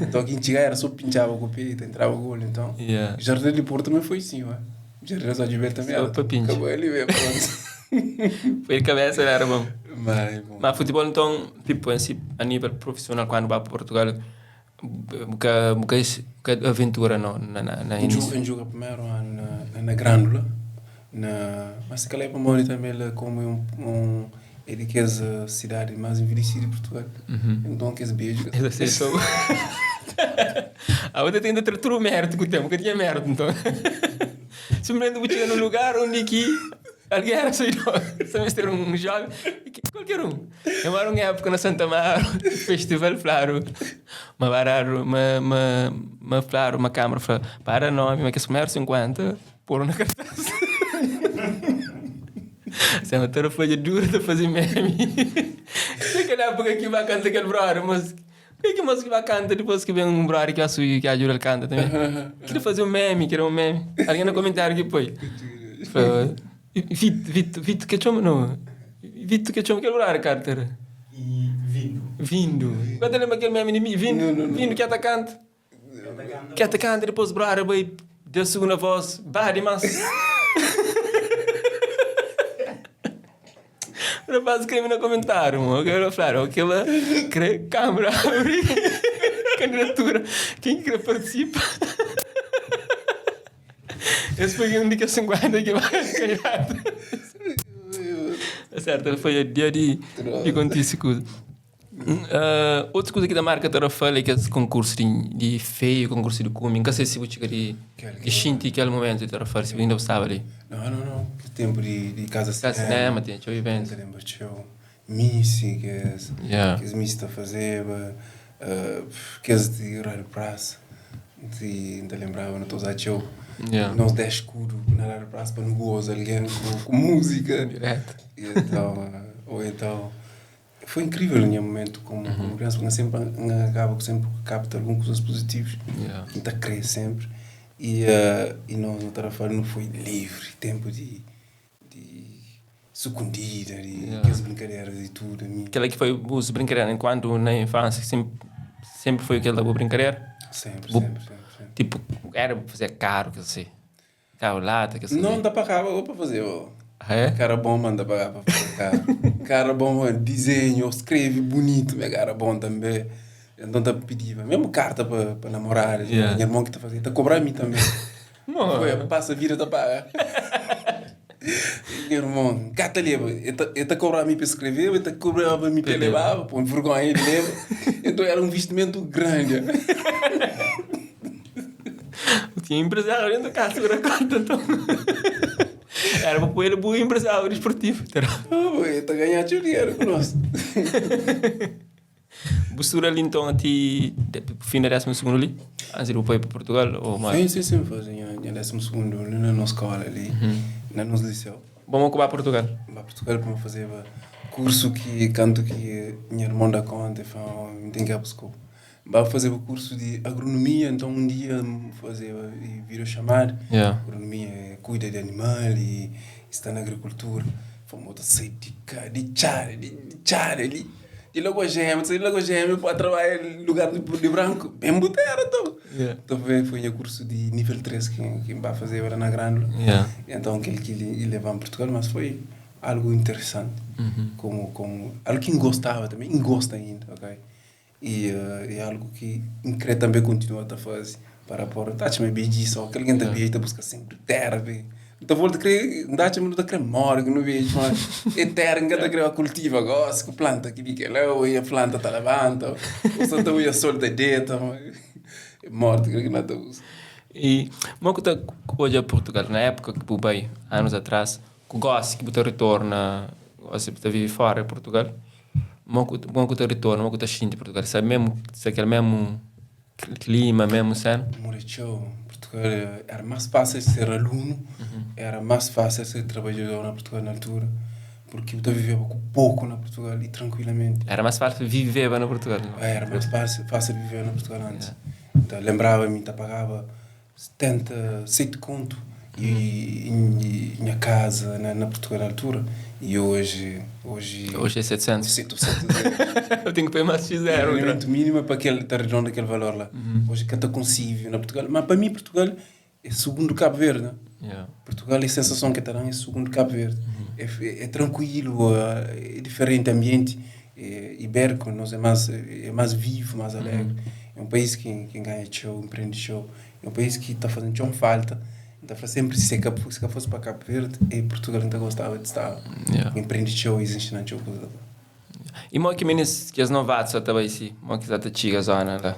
nton ki N txiga era so pintxaba ku pe i ta entraba golu nton jardin di portu tambi foi sin ua jardin di São Jubel tambi era kabali be prontu Foi di kabesa era bon ma é bon ma futibol nton tipo a nivel profisional kandu ba pa Portugal Bu ka bu ka bu ka aventura no na na na inísiu? N djuga primeru anu na na Grândola na ma si kalhar pamodi tanbe la komu é un é di kes sidadi más envelhesidu di Purtugal nton kes bedju ka ta seitaba. Abo ta tenta tra tudu méritu ku ten, bu ka tinha méritu nton. Simplesmenti bu txiga nun lugar undi ki algen era saidor, sa meste era un joven, kualker un. Eu mora un época na Santa Amaro, festival fladu ma baradu ma ma ma fladu ma câmara fla para nomi ma kes primeru 50 podu na cartaz. Sema toda folha dura ta faze meme. Naquela época ki ba canta kel brother, mas que que mas ki ba canta depois ki ben um brother ki ba subi ki ajuda el canta também. Queria fazer um meme, queria um meme. Alguém na comentário ki poi. Fla, Vito, Vito, Vito ke txoma no. Vito ke txoma kel brother Carter. E vindo. Vindo. Ka ta lembra kel meme di mi? Vindo, Não, não, vindo que ata canta. Que ata canta depois brother bai deu segunda voz, bah dimas. Rapaz escreve na comentário, mo. Eu quero falar, aquela cre câmera abre candidatura. Quem que quer participa? Esse foi um de que 50 que vai candidato. É certo, ele foi dia de de contisse coisa. Uh, outra coisa que da marca Tarrafal é que esse concurso de, de feio, concurso de cume. Nunca sei se você chega de de sentir aquele momento de Tarrafal, se ainda estava ali. Não, não, não. Que tempo de, de casa cinema. Casa cinema, tinha show evento. Lembra show. Miss, que as, Yeah. que as Miss ta fazeba, uh, que as de Rádio Praça. De, ainda lembrava, não estou a usar show. Yeah. Nós 10 escudo na Rádio Praça para não goza alguém com, com música. Direto. E então, ou então, foi incrível o meu momento como, como criança, porque sempre acaba sempre capta algumas coisas positivas, Yeah. então cresce sempre. E, e nós no Tarrafal não foi livre, tempo de, de. Sukundida di kes brinkaderas di tudu ami. Kela ki foi bus brinkadera enkuantu na infansia senpri foi kel la bu brinkadera? Senpri, senpri, senpri. Tipu era bu fazia karu kes asi, karu lata kes asi? Não, nta pagaba go pa faze bo. Ah é? Kara bom ma nta pagaba pa faze karu. Kara bom ma dizenhu ou skrebe bunitu ma kara bom tambe. Enton ta pidiba mesmu karta pa namorada, nha irmon ki ta faze, ta kobra mi tambe. Foi, pasa vida ta paga. Nha irmon, ka ta leba. E ta kobraba mi pa skreveba, e ta kobraba mi pa lebaba, pô, vergonha di leba. Enton era un investimentu grandi. Bu tinha empresário dentro di kasa ku da konta, enton. Era pa poi el bu empresário desportivo. E ta ganha txeu dinheru ku nos. Bu studa li nton ti fin di désimu sugundu li? Antis di bu bai pa Purtugal ô más? Sim, sim, sim, faze nha, nha désimu sugundu li na nos skola li, na nos liseu. Bo mo ku ba Purtugal? N ba Purtugal pa N fazeba kursu ki kantu ki nha irmon da konta, el fla, N ten ki ba buska-u. N ba fazeba kursu di agronomia, nton un dia N fazeba videochamada, agronomia é kuida di animal i sta na agrikultura. N fla, Bo ta sai di ka, di txada, di txada li. Di Lagoa Gêmea, tu sai di Lagoa Gêmea pa trabalha lugar di branku, ben bu tera então. Então foi, foi nha curso di nível 3 ki ki N ba fazeba la na Grândola. Então kel ki li leba-m Portugal, mas foi algu interesanti. Komu, komu, algu ki N gostaba tanbe, N gosta inda, ok. I é algu ki N kre tanbe kontinua ta faze pa rapor. N ta atxa ma é bedjisa, ó, kel algen ta beja ta buska senpri tera pa N ta volta kre, N ta atxa ma nu ta kre more ku nu beja, pamodi é tera ki N ka ta kre ba kultiva gosi ku planta ki di kel-la, oia planta ta labanta, ô sa ta oia sol ta deta, é morti kre ki nu ta buska. I mo ku ta odja Purtugal na épuka ki bu bai anus atras ku gosi ki bu ta ritorna, gosi bu ta vive fora di Purtugal, Mo ku mo ku ta ritorna, mo ku ta xinti Portugal? Sta mesmu, sta kel mesmu klima, mesmu sena? Muda txeu. Portugal era más fásil ser alunu, era más fásil ser trabadjador na Portugal na altura, porque bu ta viveba ku poku na Portugal i trankuilamenti. Era más fásil viveba na Portugal? Era más fásil, fásil viveba na Portugal antis. Ta lenbraba mi ta pagaba 77 kontu i nha kaza na Portugal na altura i oji oji Oji é 700. 700 Eu tenho que pôr mais X zero. Rendimento mínimo é pa kel ta arredonda kel valor la. Oji ka ta konsigi vive na Portugal, ma pa mi Portugal é sugundu Cabo Verde. Né? Yeah. Portugal é sensason ke ta dan é sugundu Cabo Verde. É, é tranquilo, é diferente ambiente é ibérico, nos é mais é mais vivo, mais alegre. É um país ki ki ganha txeu, empreende txeu. É um país ki ta faze-m txeu falta. N ta fla sénpri si ka si ka fosi pa Kabu Verdi, é Purtugal ki N ta gostaba di staba. Yeah. N prende txeu, es inxina-m txeu kuza. I mo ki minis, kes novatus sa ta bai si? Mo ki sa ta txiga zona la?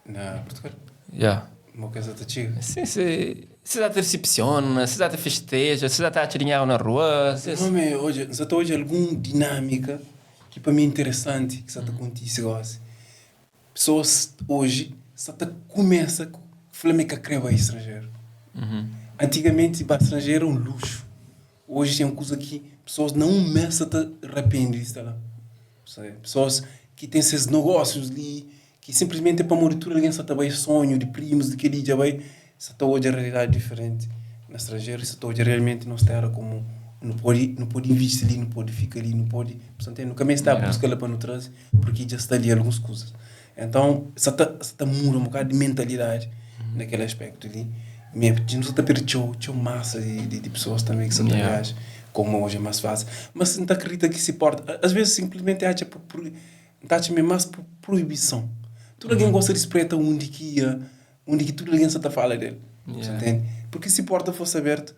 Na Purtugal? Yeah. Mo ki sa ta txiga? Si, si, si sa ta risepsiona, si sa ta festeja, si sa ta atxa dinheru na rua, si. Não, me, odja, N sa ta odja algun dinâmika ki pa mi é interesanti ki sa ta kontise gosi. Pesoas oji sa ta kumesa fla ma e ka kre bai stranjeru. Antigamenti ba stranjeru era un luxu. Oji é un kuza ki pesoas na un mes sa ta rapende di sta la. Pesoas ki ten ses nogósius li, ki sinplismenti é pamodi tudu algen sa ta bai, sonhu di primus di kel-li dja bai, sa ta odja realidadi diferenti na stranjeru i sa ta odja realmenti nos téra komu nu pode nu pode invisti li, nu pode fika li, nu pode, nu ka meste sta buska la pa nu traze. Porque dja sta li alguns kuzas. Então, sa ta, sa ta muda un bokadu di mentalidadi na kel aspecto li. Me, nu sa ta perde txeu, txeu masa di, di, di pessoas também ki sa ta Yeah. viaja, como hoje é mais fácil. Mas N ta acredita ki si porta, às vezes simplesmente atxa por, por, N ta atxa ma é más por proibição. Tudu algen gosta di spreta undi ki ia, undi ki tudu algen sa ta fala del. Yeah. Entende? Porque si porta fosse aberto,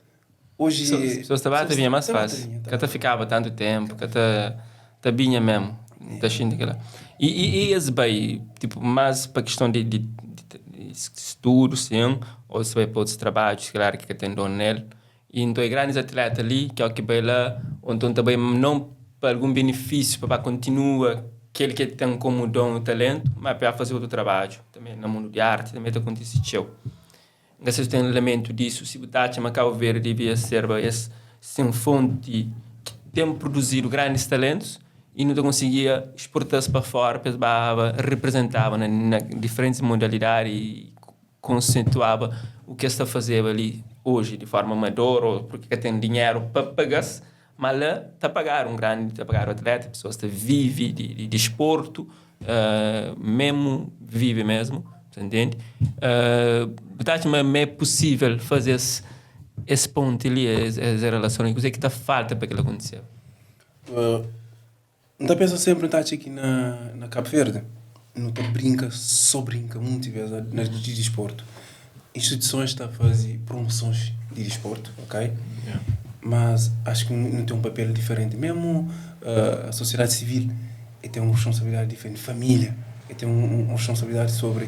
Oji Pesoas ta ba ta binha más fásil. Ka ta fikaba tantu ténpu, ka ta ta binha mésmu. N ta xinti kel-la. I i es bai tipo más pa kiston di di di studu sin, ô es bai pa otus trabadju si kalhar ki ka ten donu nel. I nton é grandis atleta li ki óki bai la, ô nton ta bai non pa algun benefísiu pa ba kontinua kel ki el ten komu don i talentu, má pa faze otu trabadju tanbe na mundu di arti tanbe ta kontise txeu. N ka sai si ten lamentu disu, si bu ta atxa ma Kabu Verdi devia serba es sen fonti ki ten produzidu grandis talentus i nu ta konsigia exporta-s pa fora pa es baba reprezentaba na na diferentis modalidadi i konsentuaba u ki es ta fazeba li oji di forma amador o purki ka ten dinheru pa paga-s. Ma la ta pagadu un grandi, ta pagadu atleta, pesoas ta vive di, di disportu, memu vive mesmu, ta ntende? Bu ta atxa ma é pusível faze es es ponti li, es es relason li? Kuzê ki ta falta pa kel-la kontise? N ta pensa sénpri, N ta atxa ki na na Kabu Verdi nu ta brinka, sô brinka monti bês na di disportu. Instituisons ta faze promosons di disportu, ok? Mas acho ki nu ten un papel diferenti. Mésmu sosiedadi sivil e ten un responsabilidadi diferenti, família e ten un responsabilidadi sobri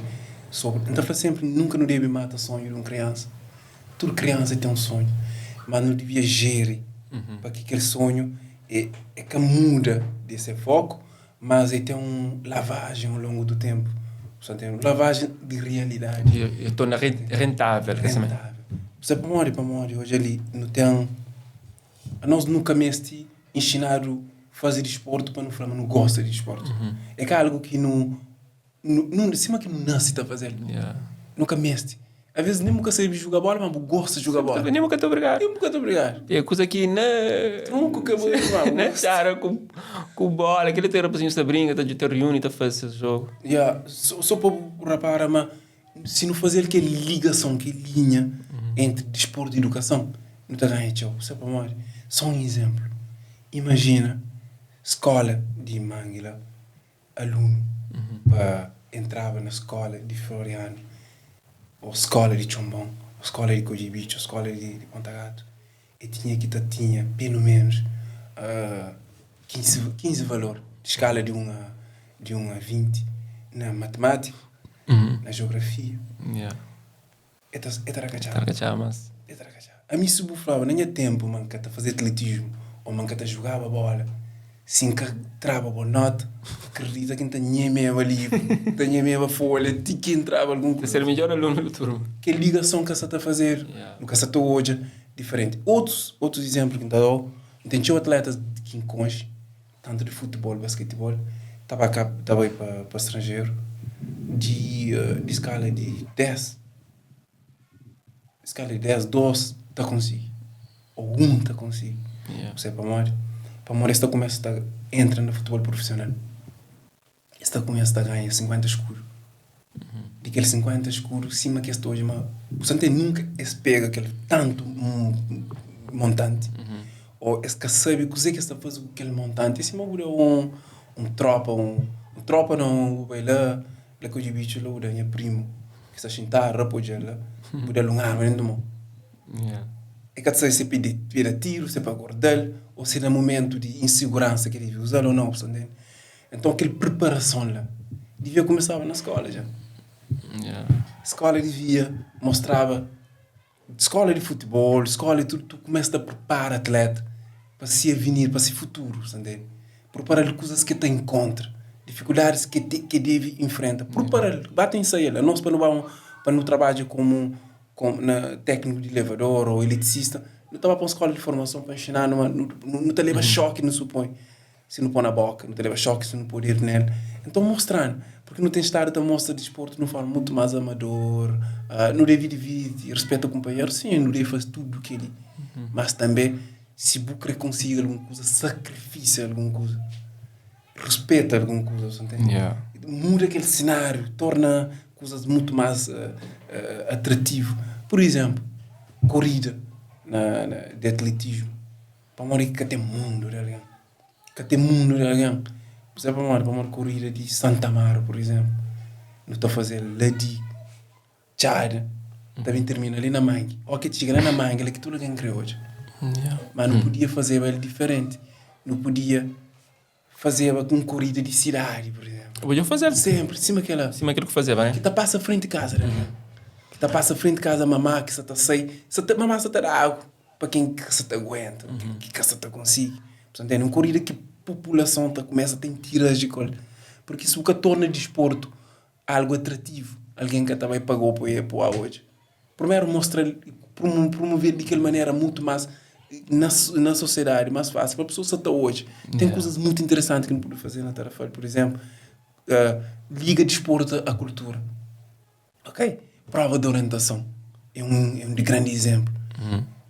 sobri. N ta fla sénpri, nunka nu debe mata sonhu di un kriansa. Tudu kriansa ten un sonhu, mas nu devia jeri pa ki kel sonhu e e ka muda di se foku, mas e ten un lavajen au longu du tenpu. Bu ntende? Un lavajen di rialidadi. E torna rentável. Rentável. Bu sabe pamodi? Pamodi odja li, nu ten, anos nu ka meste inxinadu faze disportu pa nu fla ma nu gosta di disportu. É ka algu ki nu, nu, sima ki nu nase ta faze-l. Nu ka meste. Às vezes nem bu ka sabe juga bola, mas bu gosta di juga bola. Nem bu ka ta obrigadu. Nem bu ka ta obrigadu. É kuza ki na Trunku ka bu na txada ku ku bola, kila ta rapazinhus ta brinka, ta ta riuni, ta faze ses jogu. Yeah, so pa bu rapara ma si nu faze-l kel ligason, kel linha entri disportu i idukason, nu ta ganha txeu. Sabe pamodi? Só un izénplu, imajina skola di Mangi la, alunu pa entraba na skola di Floriano ô skola di Txonbon ô skola di Kodjibitxi ô skola di Ponta Gatu, e tinha ki ta tinha pelu menus 15, 15 valor di skala di 1 a di 1 a 20 na matimátika, na jiografia. E ta e ta rakatxaba. Ta rakatxaba mas. E ta rakatxaba. Ami si bu flaba na nha tempu ma N ka ta faze atletismu ô ma N ka ta jugaba bola, si N ka traba bo nota, akredita ki N ta nhemeba livru, N ta nhemeba folha ti ki N traba algun kuza. Ta ser midjor alunu di turma. Kel ligason ka sa ta fazedu, nu ka sa ta odja diferenti. Otus, otus izénplu ki N ta dau, N ten txeu atletas ki N konxe, tantu di futibol, basketibol, ta ba ka, ta bai pa pa stranjeru di di skala di 10, skala di 10, 2 ta konsigi ô 1 ta konsigi. Yeah. Bu sabe pamodi? Pamodi es ta kumesa ta entra na futibol prufisional, es ta kumesa ta ganha 50 skudu. Di kel 50 skudu, sima ki es ta odja ma bu sa ntende nunka es pega kel tantu montanti ô es ka sabe kuzê ki es ta faze ku kel montanti. É sima bu da un un trópa un trópa não, bu bai la la ku djibitxu la bu da nha primu ki sta xintadu rapodja-l la, bu da-l un arma dentu mon. E ka ta sabe si é pa da tiru, si é pa guarda-l ô si na mumentu di insiguransa ki el debe uza-l ô nau, bu sta ntende? Então kel preparason la devia kumesaba na skola dja. Skola devia mostraba, skola di futibol, skola di tudu, tu kumesa ta prepara atleta pa se avenir, pa se futuru, sa ntende? Prepara-l kuzas ki el ta inkontra, difikuldadis ki el ki el debe infrenta, prepara-l, ba ta insaia-l. Anos pa nu ba pa nu trabadja komu komu na tekniku di elevador o eletricista, nu ta ba pa un skola di formason pa nxinanu ma nu ta leba xoki nu supoi. Si nu pô na boka, nu ta leba xoki si nu pô dedu nel. Enton mostra-nu, purki nu ten stadu ta mostra disportu di un forma mutu más amador. Nu debe divirti, rispeta kunpanheru, sin, nu debe faze tudu kel-li. Mas tanbe, si bu kre konsigi algun kuza, sakrifisa algun kuza, rispeta algun kuza, bu sta ntende? Muda kel sináriu, torna kuzas mutu más atrativu. Pur izénplu, korida na di atletismu. Pamodi ki ka ten mundu di algen? Ka ten mundu di algen. Bu sabe pamodi? Pamodi korida di Santa Amaro, pur izénplu, nu ta faze-l la di Txada, ta ben tirmina li na Mangi. Óki ki txiga la na Mangi, la ki tudu algen kre odja. Má nu podia fazeba el diferenti. Nu podia fazeba un korida di sidadi, pur izénplu. Podia faze-l. Sénpri, sima kel-la. Sima kel ki fazeba, né? Ki ta pasa frenti kaza di algen. Ki ta pasa frenti kaza mamá ki sa ta sai. Sa ta, mamá sa ta da agu pa ken ki ka sa ta aguenta, ki ka sa ta konsigi. Bu sa ntende? Un korida ki populason ta kumesa ta intiraji ku el. Purki si bu ka torna disportu algu atrativu, algen ka ta bai paga-u pa e pua odja. Primeru mostra-l, promover di kel manera mutu más na na sosiedadi más fásil pa pesoas sa ta odja. Ten kuzas mutu interesanti ki nu pode faze na Tarrafal, pur izénplu, liga disportu a kultura, ok? Prova di orientason é un é un di grandi izénplu.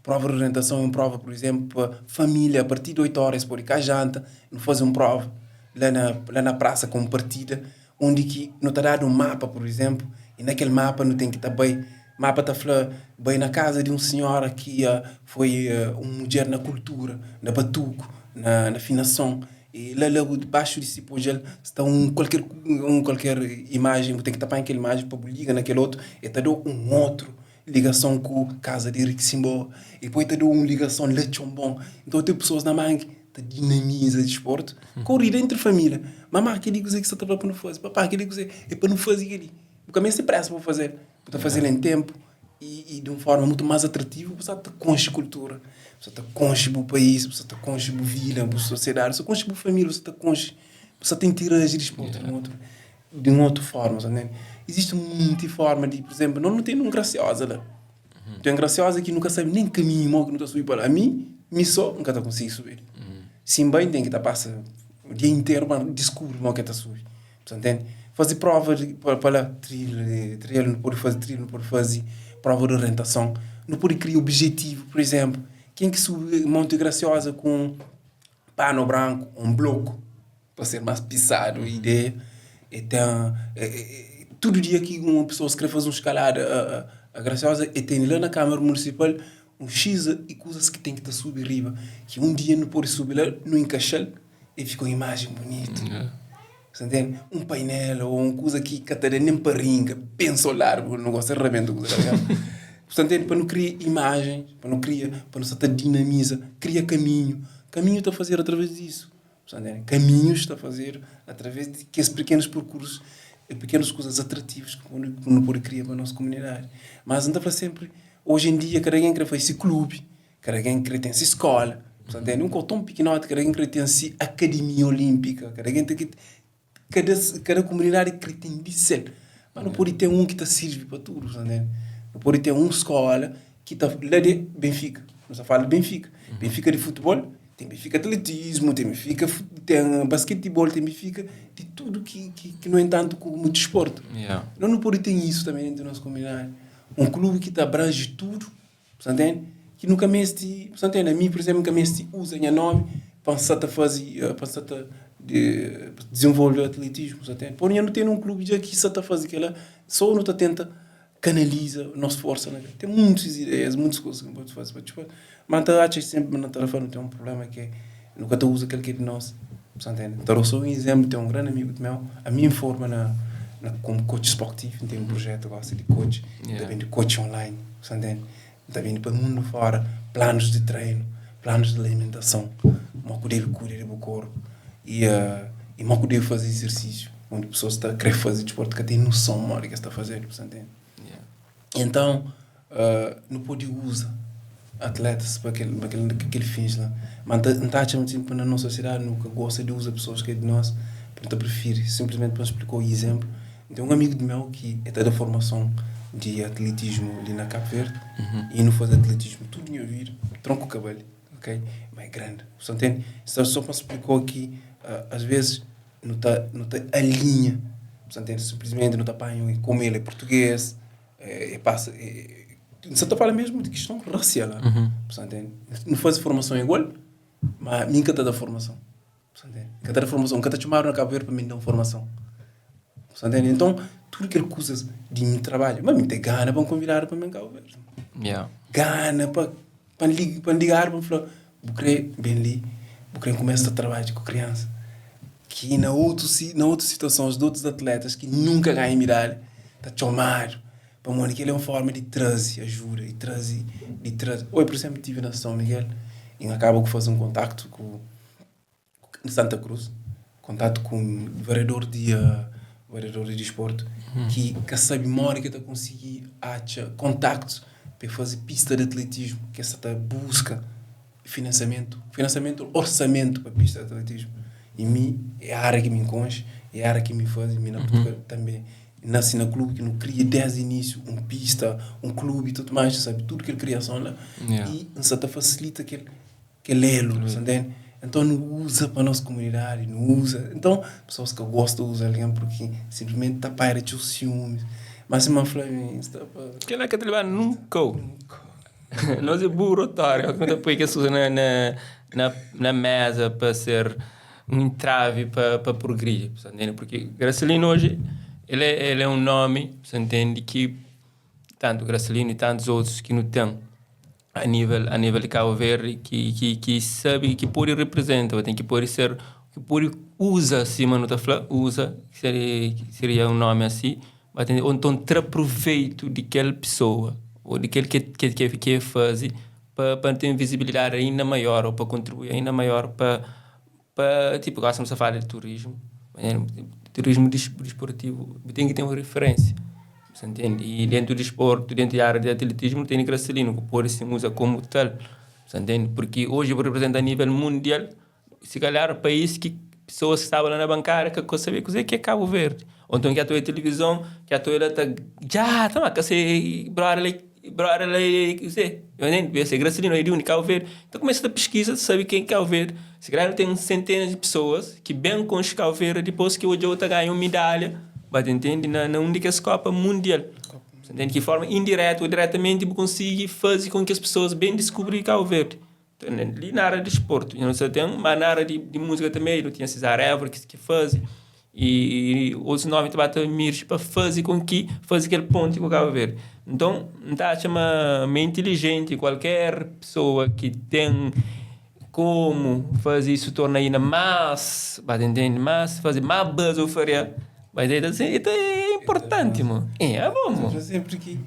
Prova di orientason é un prova, pur izénplu, pa família, a partir di 8 óra es pode ka janta, nu faze un prova la na la na prasa ku un partida undi ki nu ta dadu un mapa, pur izénplu, i na kel mapa nu ten ki ta bai, mapa ta fla bai na kaza di un sinhora ki foi un mudjer na kultura, na batuku, na na finason, i la la dibaxu di si podjal sta un kualker un kualker imajen, bu ten ki ta panha kel imajen pa bu liga na kel otu, e ta dau un otru ligason ku kaza di Rick Simboa e poi ta da un ligason la txonbon. Nton ten pesoas na mangi ta dinamiza disportu, korida entri família. Mamá, kel-li kuzê ki sta ta fla pa nu faze? Papá, kel-li kuzê? É pa nu faze kel-li. Bu ka meste présa pa bu faze-l. Bu ta faze-l en ténpu i di un fórma mutu más atrativu. Bu sta ta konxe kultura, bu sta ta konxe bu país, bu sta ta konxe bu vida, bu sosiedadi, bu sta konxe bu família, bu sta ta konxe, bu sta ta interaji disportu di un otu. Di un otu forma, sa ntende? Izisti munti forma di, pur izénplu, nos nu ten un Grasioza la. Ten Grasioza ki nu ka sabe nen kaminhu mo ki nu ta subi pa la. Ami, mi so, N ka ta konsigi subi. Si N bai, N ten ki ta pasa dia interu pa N diskubri mo ki el ta subi. Sa ntende? Faze prova di pa la, trilha, trilha, nu pode faze trilha, nu pode faze prova di orientason, nu pode kria obijetivu, pur izénplu, ken ki subi Monti Grasioza ku un panu branku, un bloku. Pa ser más pisadu ideia, e ten tudu dia ki un pesoas kre faze un skalada a Grasioza, e tene la na Kamara Munisipal un xis i kuzas ki ten ki ta subi riba, ki un dia nu pode subi la, nu inkaxa-l, e fika un imajen bunitu. Sa ntende? Un painel o un kuza ki ka ta da nen pa rinka, ben soladu, nu gosta di rabenta kuza la. Sa ntende? Pa nu kria imajen, pa nu kria, pa nu sa ta dinamiza, kria kaminhu. Kaminhu ta fazedu através disu. Kaminhus ta fazedu através di kes pekenus perkursus e pekenus kuzas atrativus ki nu pode kria pa nos komunidadi. Mas N ta fla senpri, oji en dia kada algen kre faze si klubi, kada algen kre ten si skola, un kau ton pikinoti, kada algen kre ten si akademia olinpika, kada algen ten ki Kada kada komunidadi kre ten di sel. Ma nu pode ten un ki ta sirbi pa tudu, sa ntende? Nu pode ten un skola ki ta la di Benfika, nu sta fala di Benfika, Benfika di futebol, ten Benfika atletismu, ten Benfika ten basketibol, ten Benfika di tudu ki ki no entantu ku disportu. No nu pode ten isu tanbe dentu di nos komunidadi, un klubi ki ta abranji tudu. Sa ntende? Ki nu ka meste, sa ntende? Ami, pur izénplu, N ka meste uza nha nómi pa N sa ta faze, pa N sa ta dizenvolve atletismu, sa ntende? Pur nha nu ten un klubi dja ki sa ta faze kel-la, sô nu ta tenta kanaliza nos forsa na kel. Ten muitus ideias, muitus kuzas ki nu pode faze pa disportu, má N ta atxa sénpri ma na Tarrafal nu ten un prubléma ki é nu ka ta uza kel ki é di nos, sa ntende? N ta da sô un izénplu, ten un grandi amigu di meu, ami N forma na komu coach sportivu, N ten un prujétu gosi di coach, N ta bende coach online. Sa ntende? N ta bende pa mundu fora planus di treinu, planus di alimentason, mo ku debe kuida di bu korpu i i mo ku debe faze izersisiu. Monti pesoas ta kre faze disportu ka ten noson modi ki es ta fazedu, sa ntende? Enton nu pode uza atletas pa kel pa kel kel fins la. Ma N ta atxa ma na nos sosiedadi nu ka gosta di uza pesoas ki é di nos, nu ta prifiri sinplismenti pa N splikau izénplu. N ten un amigu di meu ki e ta da formason di atletismu li na Kabu Verdi i nu faze atletismu tudu nha vida, tronku kabal, ok, ma é grandi, bu sta ntende? Só só pa splikau ki as vezis nu ta nu ta alinha, bu sta ntende? Sinplismenti nu ta panha un komu el é purtuges, e pasa N sa ta fala mesmu di kiston rasial, bu sta ntende? Nu faze formason igual, ma mi N ka ta da formason. N ka ta da formason, N ka ta txomadu na Kabu Verdi pa mi da un formason. Sa ntende? Enton, tudu kel kuzas di mi trabadju, ma mi ten gana pa N konvidadu pa mi Kabu Verdi. Yeah. Gana pa pa N lig pa N ligadu pa N fla, bu kre ben li, bu kre N kumesa ta trabadja ku kriansa. Ki na otu si na otu situasons di otus atletas ki nunka ganha midalha ta txomadu pamodi kel é un forma di traze ajuda, di traze di traze. Oi, pur izenplu, N tive na São Miguel i N akaba ku faze un kontaktu ku di Santa Cruz, kontatu ku un vereador di vereador di disportu ki ka sabi modi ki ta konsigi atxa kontaktus pa e fazi pista di atletismu ki es sa ta buska finansiamentu, finansiamentu orsamentu pa pista di atletismu i mi é ária ki mi N konxe, é ária ki mi fazi, mi na Purtugal tanbe N nasi na klubi ki nu kria desdi inísiu un pista, un klubi i tudu mais, sabi tudu kel kriason la i N sa ta fasilita kel Kel elu, sa ntende? Enton nu uza pa nos komunidadi, nu uza. Enton, pesoas ka gosta uza algen purki sinplismenti ta paira txeu siumis. Má sima N fla, mi sta pa. Kel-la ka ta leba-nu nunka. Nos é burro otário, que ta poi kes kuza na, na, na, na mesa pa ser um entrave pa, pa progredir, você entende? Porque Gracelino hoje, ele é um nome, você entende, que tanto Gracelino e tantos outros que não tem a nível de Cabo Verde que sabe que pode representar, tem que pode ser, que pode usa, se mano tá falando, usa, que seria um nome assim, mas tem, ou então tra proveito de aquela pessoa ou de aquele que faz para ter visibilidade ainda maior ou para contribuir ainda maior para tipo, gostamos de falar de turismo, né? Turismo desportivo tem que ter uma referência, você entende? E dentro do desporto, dentro da área de atletismo, tem Gracelino, que pode se usar como tal, você entende? Porque hoje representa a nível mundial, se calhar o país que pessoas que estavam lá na bancada que não sabiam o que é Cabo Verde. Ou então que a tua televisão, que a tua tá já, tá, mas que se brother brother sei, entende? Esse Gracelino é de onde Cabo Verde. Então começa a pesquisa, sabe quem é Cabo Verde. Se calhar tem centenas de pessoas que bem com os Cabo Verde depois que hoje outra ganha uma medalha, mas entende? Na única Copa Mundial. Você entende? Que forma indireta ou diretamente consegue fazer com que as pessoas bem descobrem Cabo Verde. Então, ali na área de esporte, eu não sei, tem, mas na área de música também, eu tinha Cesar Évora que faz, e outros nomes também também para fazer com que fazer aquele ponte com o Cabo Verde. Então, tá chama meio inteligente qualquer pessoa que tem como fazer isso torna ainda mais, vai entender, mais fazer mais buzz ou faria, mas assim, então é importante, mano. É bom, mano. Sempre que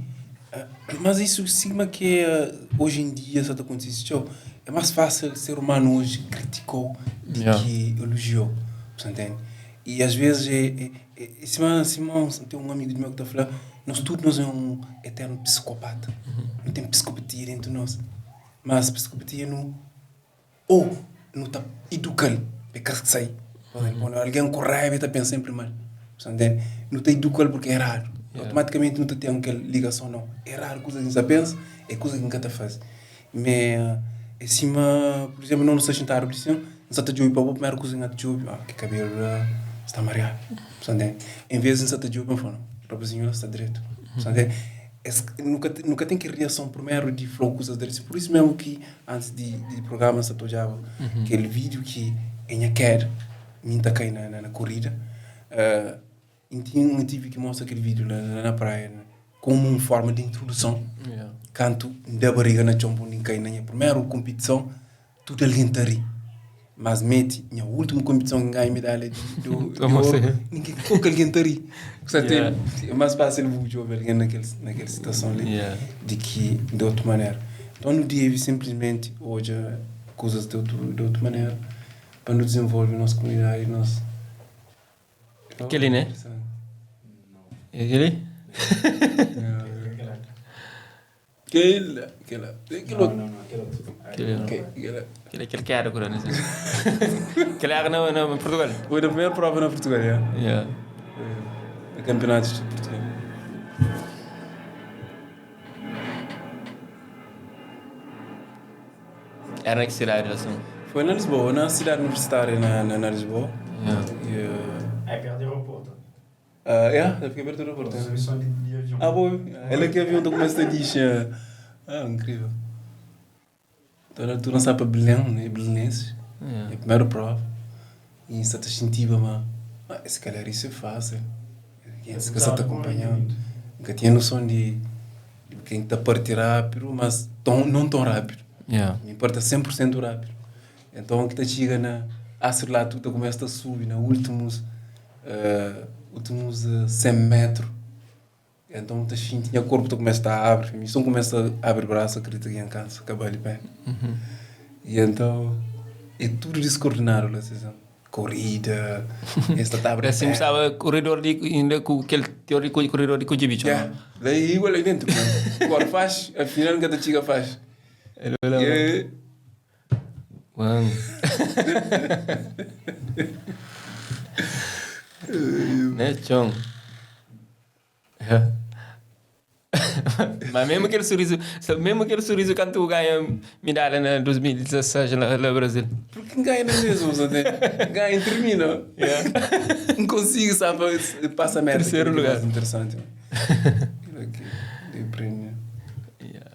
mas isso sigma que é, hoje em dia só está acontecendo, é mais fácil ser humano hoje criticou do que elogiou, você entende? E às vezes Simão, tem um amigo meu que está falando, nós todos nós é um eterno psicopata. Não tem psicopatia dentro de nós. Mas psicopatia não ou não está educando, é que sai. Quando alguém com raiva está pensando sempre mal. Você entende? Não está educando porque é errado. Automaticamente não tem aquela ligação, não. É raro coisa que você pensa, é coisa que nunca te faz. Mas, acima, por exemplo, não se sentar por cima, não está de para a primeira coisa que te ah, que cabelo está amarelo. Você entende? Em vez de não está de para fora, o rapazinho está direito. Você entende? Nunca tem que reação primeiro de flow coisas direito. Por isso mesmo que antes de programa se tojava aquele vídeo que em quer me tá cai na corrida. Eu tive que mostrar aquele vídeo lá na praia, né? Como uma forma de introdução. Canto da barriga na chombo nem cai na minha primeira competição, tudo alguém tá ri. Mas mete minha última competição que ganhei medalha de ouro, ninguém pouco alguém tá ri. É mais fácil o ver alguém naquela situação ali de que de outra maneira. Então não deve simplesmente hoje coisas de outra maneira para nos desenvolver nossa comunidade e nosso. Aquele, né? Aquele? Aquele. Aquele. Não, aquele outro. Aquele. Aquele que era, né? Aquele era na Portugal. Foi a primeira prova na Portugal, é? Yeah. No campeonato de Portugal. Era na que cidade, assim? Foi na Lisboa, na cidade universitária na Lisboa. É perto do aeroporto. É, fica perto do aeroporto. Solução de avião. Ah, bom. Ela que avião começa a dizer. Ah, incrível. Então, na altura, não para Belém, né? Belenenses. É a primeira prova. E está te sentindo, mas se calhar isso é fácil. Quem se está te acompanhando. Nunca tinha noção de quem está a partir rápido, mas não tão rápido. Me importa 100% rápido. Então, que te chega na acelerar tudo, começa a subir na últimos 100 metros. Então, te tinha corpo, tu começa a abrir, então começa a abrir braço, acredita que em casa, acaba ali bem. E então, é tudo descoordenado, lá, assim, corrida, esta tabra. Assim, estava corredor de, ainda com aquele teórico de corredor de Cojibicho. Yeah. Lá é igual aí dentro, mano. Agora faz, afinal nunca te chega faz. É. Uau. Né, Chong? Mas mesmo aquele sorriso, quando tu ganha medalha na 2016 lá no Brasil. Porque ganha na mesma, você ganha e termina. Não consigo, sabe? Passa a meta. Terceiro lugar. Interessante. Aquilo aqui, de prêmio. Yeah.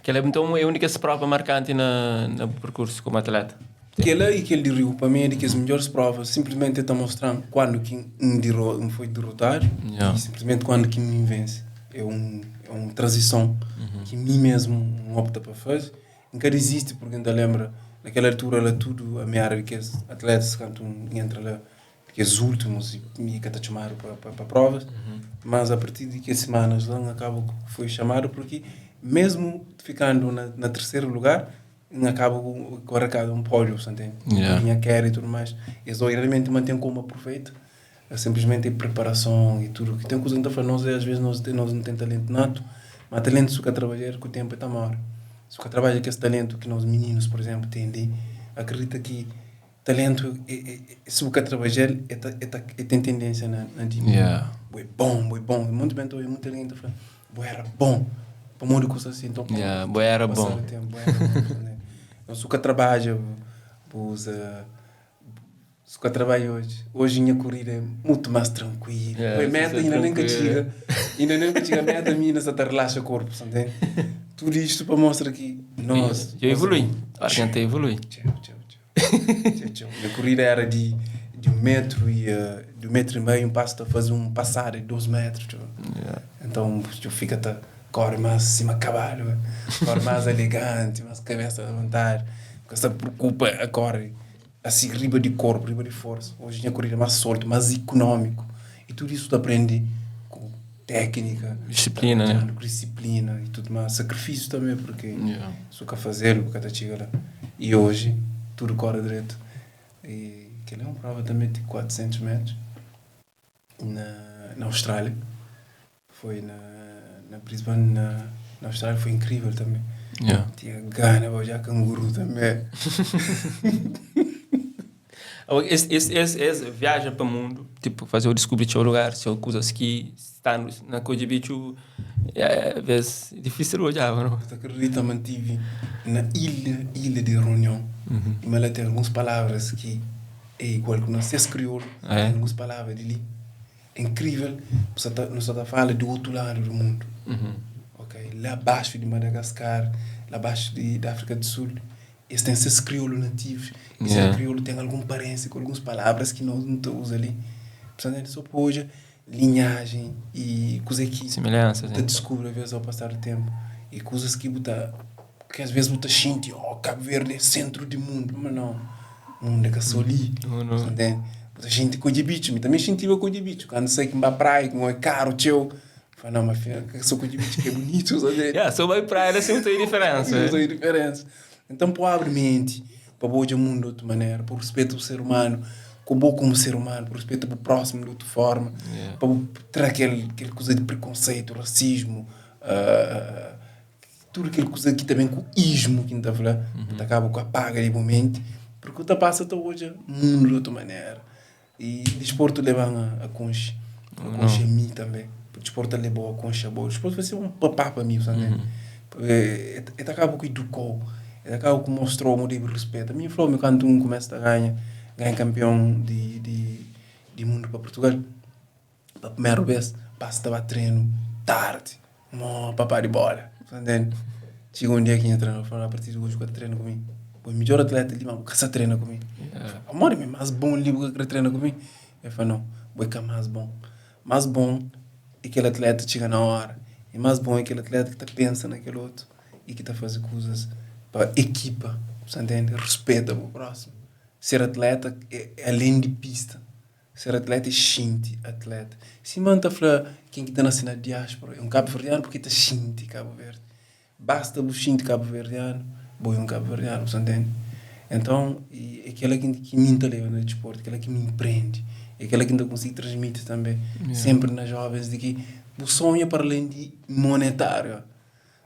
Kel é nton é un di kes prova markanti na na bu perkursu komu atleta. Kel-la i kel di Riu pa mi é di kes midjoris prova, sinplismenti el ta mostra-m kuandu ki N diro N foi dirotadu i sinplismenti kuandu ki mi N vense. É un é un tranzison ki mi mesmu N opta pa faze. N ka dizisti purki N ta lenbra na kel altura la tudu ami éra di kes atletas kantu N entra la di kes últimus i mi ka ta txomadu pa provas. Mas a partir di kes semanas la N akaba ku foi xamadu purki mesmu fikandu na terseru lugar N akaba ku arakada un pódiu, sa ntende? Yeah. Minha queda e tudo mais. Es oi realmente mantém como aproveita. É simplesmente é preparação e tudo. Que tem coisa que não tá falando, nós às vezes nós, nós não tem talento nato, mas talento se o trabalhar com o tempo é maior. Se o trabalha com esse talento que nós meninos, por exemplo, têm ali, acredita que talento, é, é, é, se o trabalhar, é, tá, é, tá, é, tem tendência na, na diminuir. Yeah. Boi bom, boi bom. Muito bem, então, muita gente tá falando, boi era bom. Pa modi kusa assim, então, Yeah, boi era passar bom. o tempo, boi era bom, né? Então, se o trabalha, usa se o trabalho hoje, hoje minha corrida é muito mais tranquila. Yeah, Foi meta isso é ainda nem que tranquilo. chega, ainda nem que chega a meta minha, só te relaxa o corpo, sabe? entende? Tudo isto para mostrar que nós Eu evolui. A gente evolui. Tchau, tchau, tchau. Tchau, tchau. Minha corrida era de, de um metro e de um metro e meio, um passo a fazer um passar de 12 metros. Tchau. Yeah. Então, eu fico até corre mais acima cavalo, corre mais elegante, mais cabeça levantada, porque se preocupa, corre assim, riba de corpo, riba de força. Hoje minha corrida é mais solto, mais econômico. E tudo isso tu aprende com técnica, Disciplina, né? com disciplina e tudo mais. Sacrifício também, porque Yeah. se o que fazer, o que chega lá. E hoje, tudo corre direito. E aquilo é uma prova também de 400 metros na, na Austrália. Foi na, na Brisbane, na, na Austrália, foi incrível também. Yeah. Tinha gana, vou já canguru também. Esse, esse, esse, esse viaja para o mundo, tipo, fazer o descobrir seu lugar, seu coisas que está no, na coisa de bicho, é, às vezes, difícil olhar, não? Você acredita, mantive na ilha, ilha de Reunião. E mas lá tem algumas palavras que é igual que nós, crioulo, É. tem algumas palavras de ali. É incrível, você tá, nós tá fala do outro lado do mundo. Ok? Lá abaixo de Madagascar, lá abaixo de, da África do Sul, eles têm seus crioulos nativos. Esse Yeah. crioulo tem algum parência com algumas palavras que nós não usamos ali. Portanto, só hoje, linhagem e coisa que Semelhanças, te né? descobre às vezes ao passar o tempo e coisas que bota que às vezes bota gente, oh, Cabo Verde é centro do mundo, mas não, o mundo é que só ali, Não, não. entende? Bota gente com de bicho, também senti com de bicho, quando sei que vai praia, que não é caro, teu, fala, não, mas filha, que sou com de bicho que é bonito, sabe? Yeah, só vai para ela, assim, não tem diferença. Não tem diferença. Então, pô, abre mente, para boa o mundo de outra maneira, por respeito ao ser humano, com bom como ser humano, por respeito ao próximo de outra forma, Yeah. para ter aquele, aquele coisa de preconceito, racismo, tudo aquele coisa aqui também com o ismo que não está a falar, que acaba com a paga de momento, porque o passa até hoje mundo de outra maneira. E desporto leva a concha, a concha a mim também. O desporto levou a concha boa. O desporto vai ser um papá para mim, sabe? É, é acaba com educou, é acaba com mostrou o de respeito. A minha falou, quando um começa a ganhar, ganha campeão de, de, de mundo para Portugal. Para a primeira vez, passa a treino tarde, mó papá de bola, tá entendendo? Chega um dia que entra, fala, a partir de hoje, que treino comigo. O melhor atleta ali, mano, que só treina comigo. Yeah. Amor, é mais bom ali que treina comigo. Eu falo, não, vou ficar mais bom. Mais bom é aquele atleta que chega na hora. E mais bom é aquele atleta que tá pensa naquele outro e que tá fazendo coisas para equipa, você entende? Respeita o próximo. Ser atleta é, é além de pista. Ser atleta é xinte atleta. Se manda falar quem que tá nascendo na diáspora é um cabo-verdiano porque tá xinte Cabo Verde. Basta o xinte cabo-verdiano, boi um cabo-verdiano, você entende? Então, e é aquela que, que me leva no desporto, aquela que me empreende, é aquela que ainda consigo transmitir também, sempre nas jovens, de que o sonho é para além de monetário,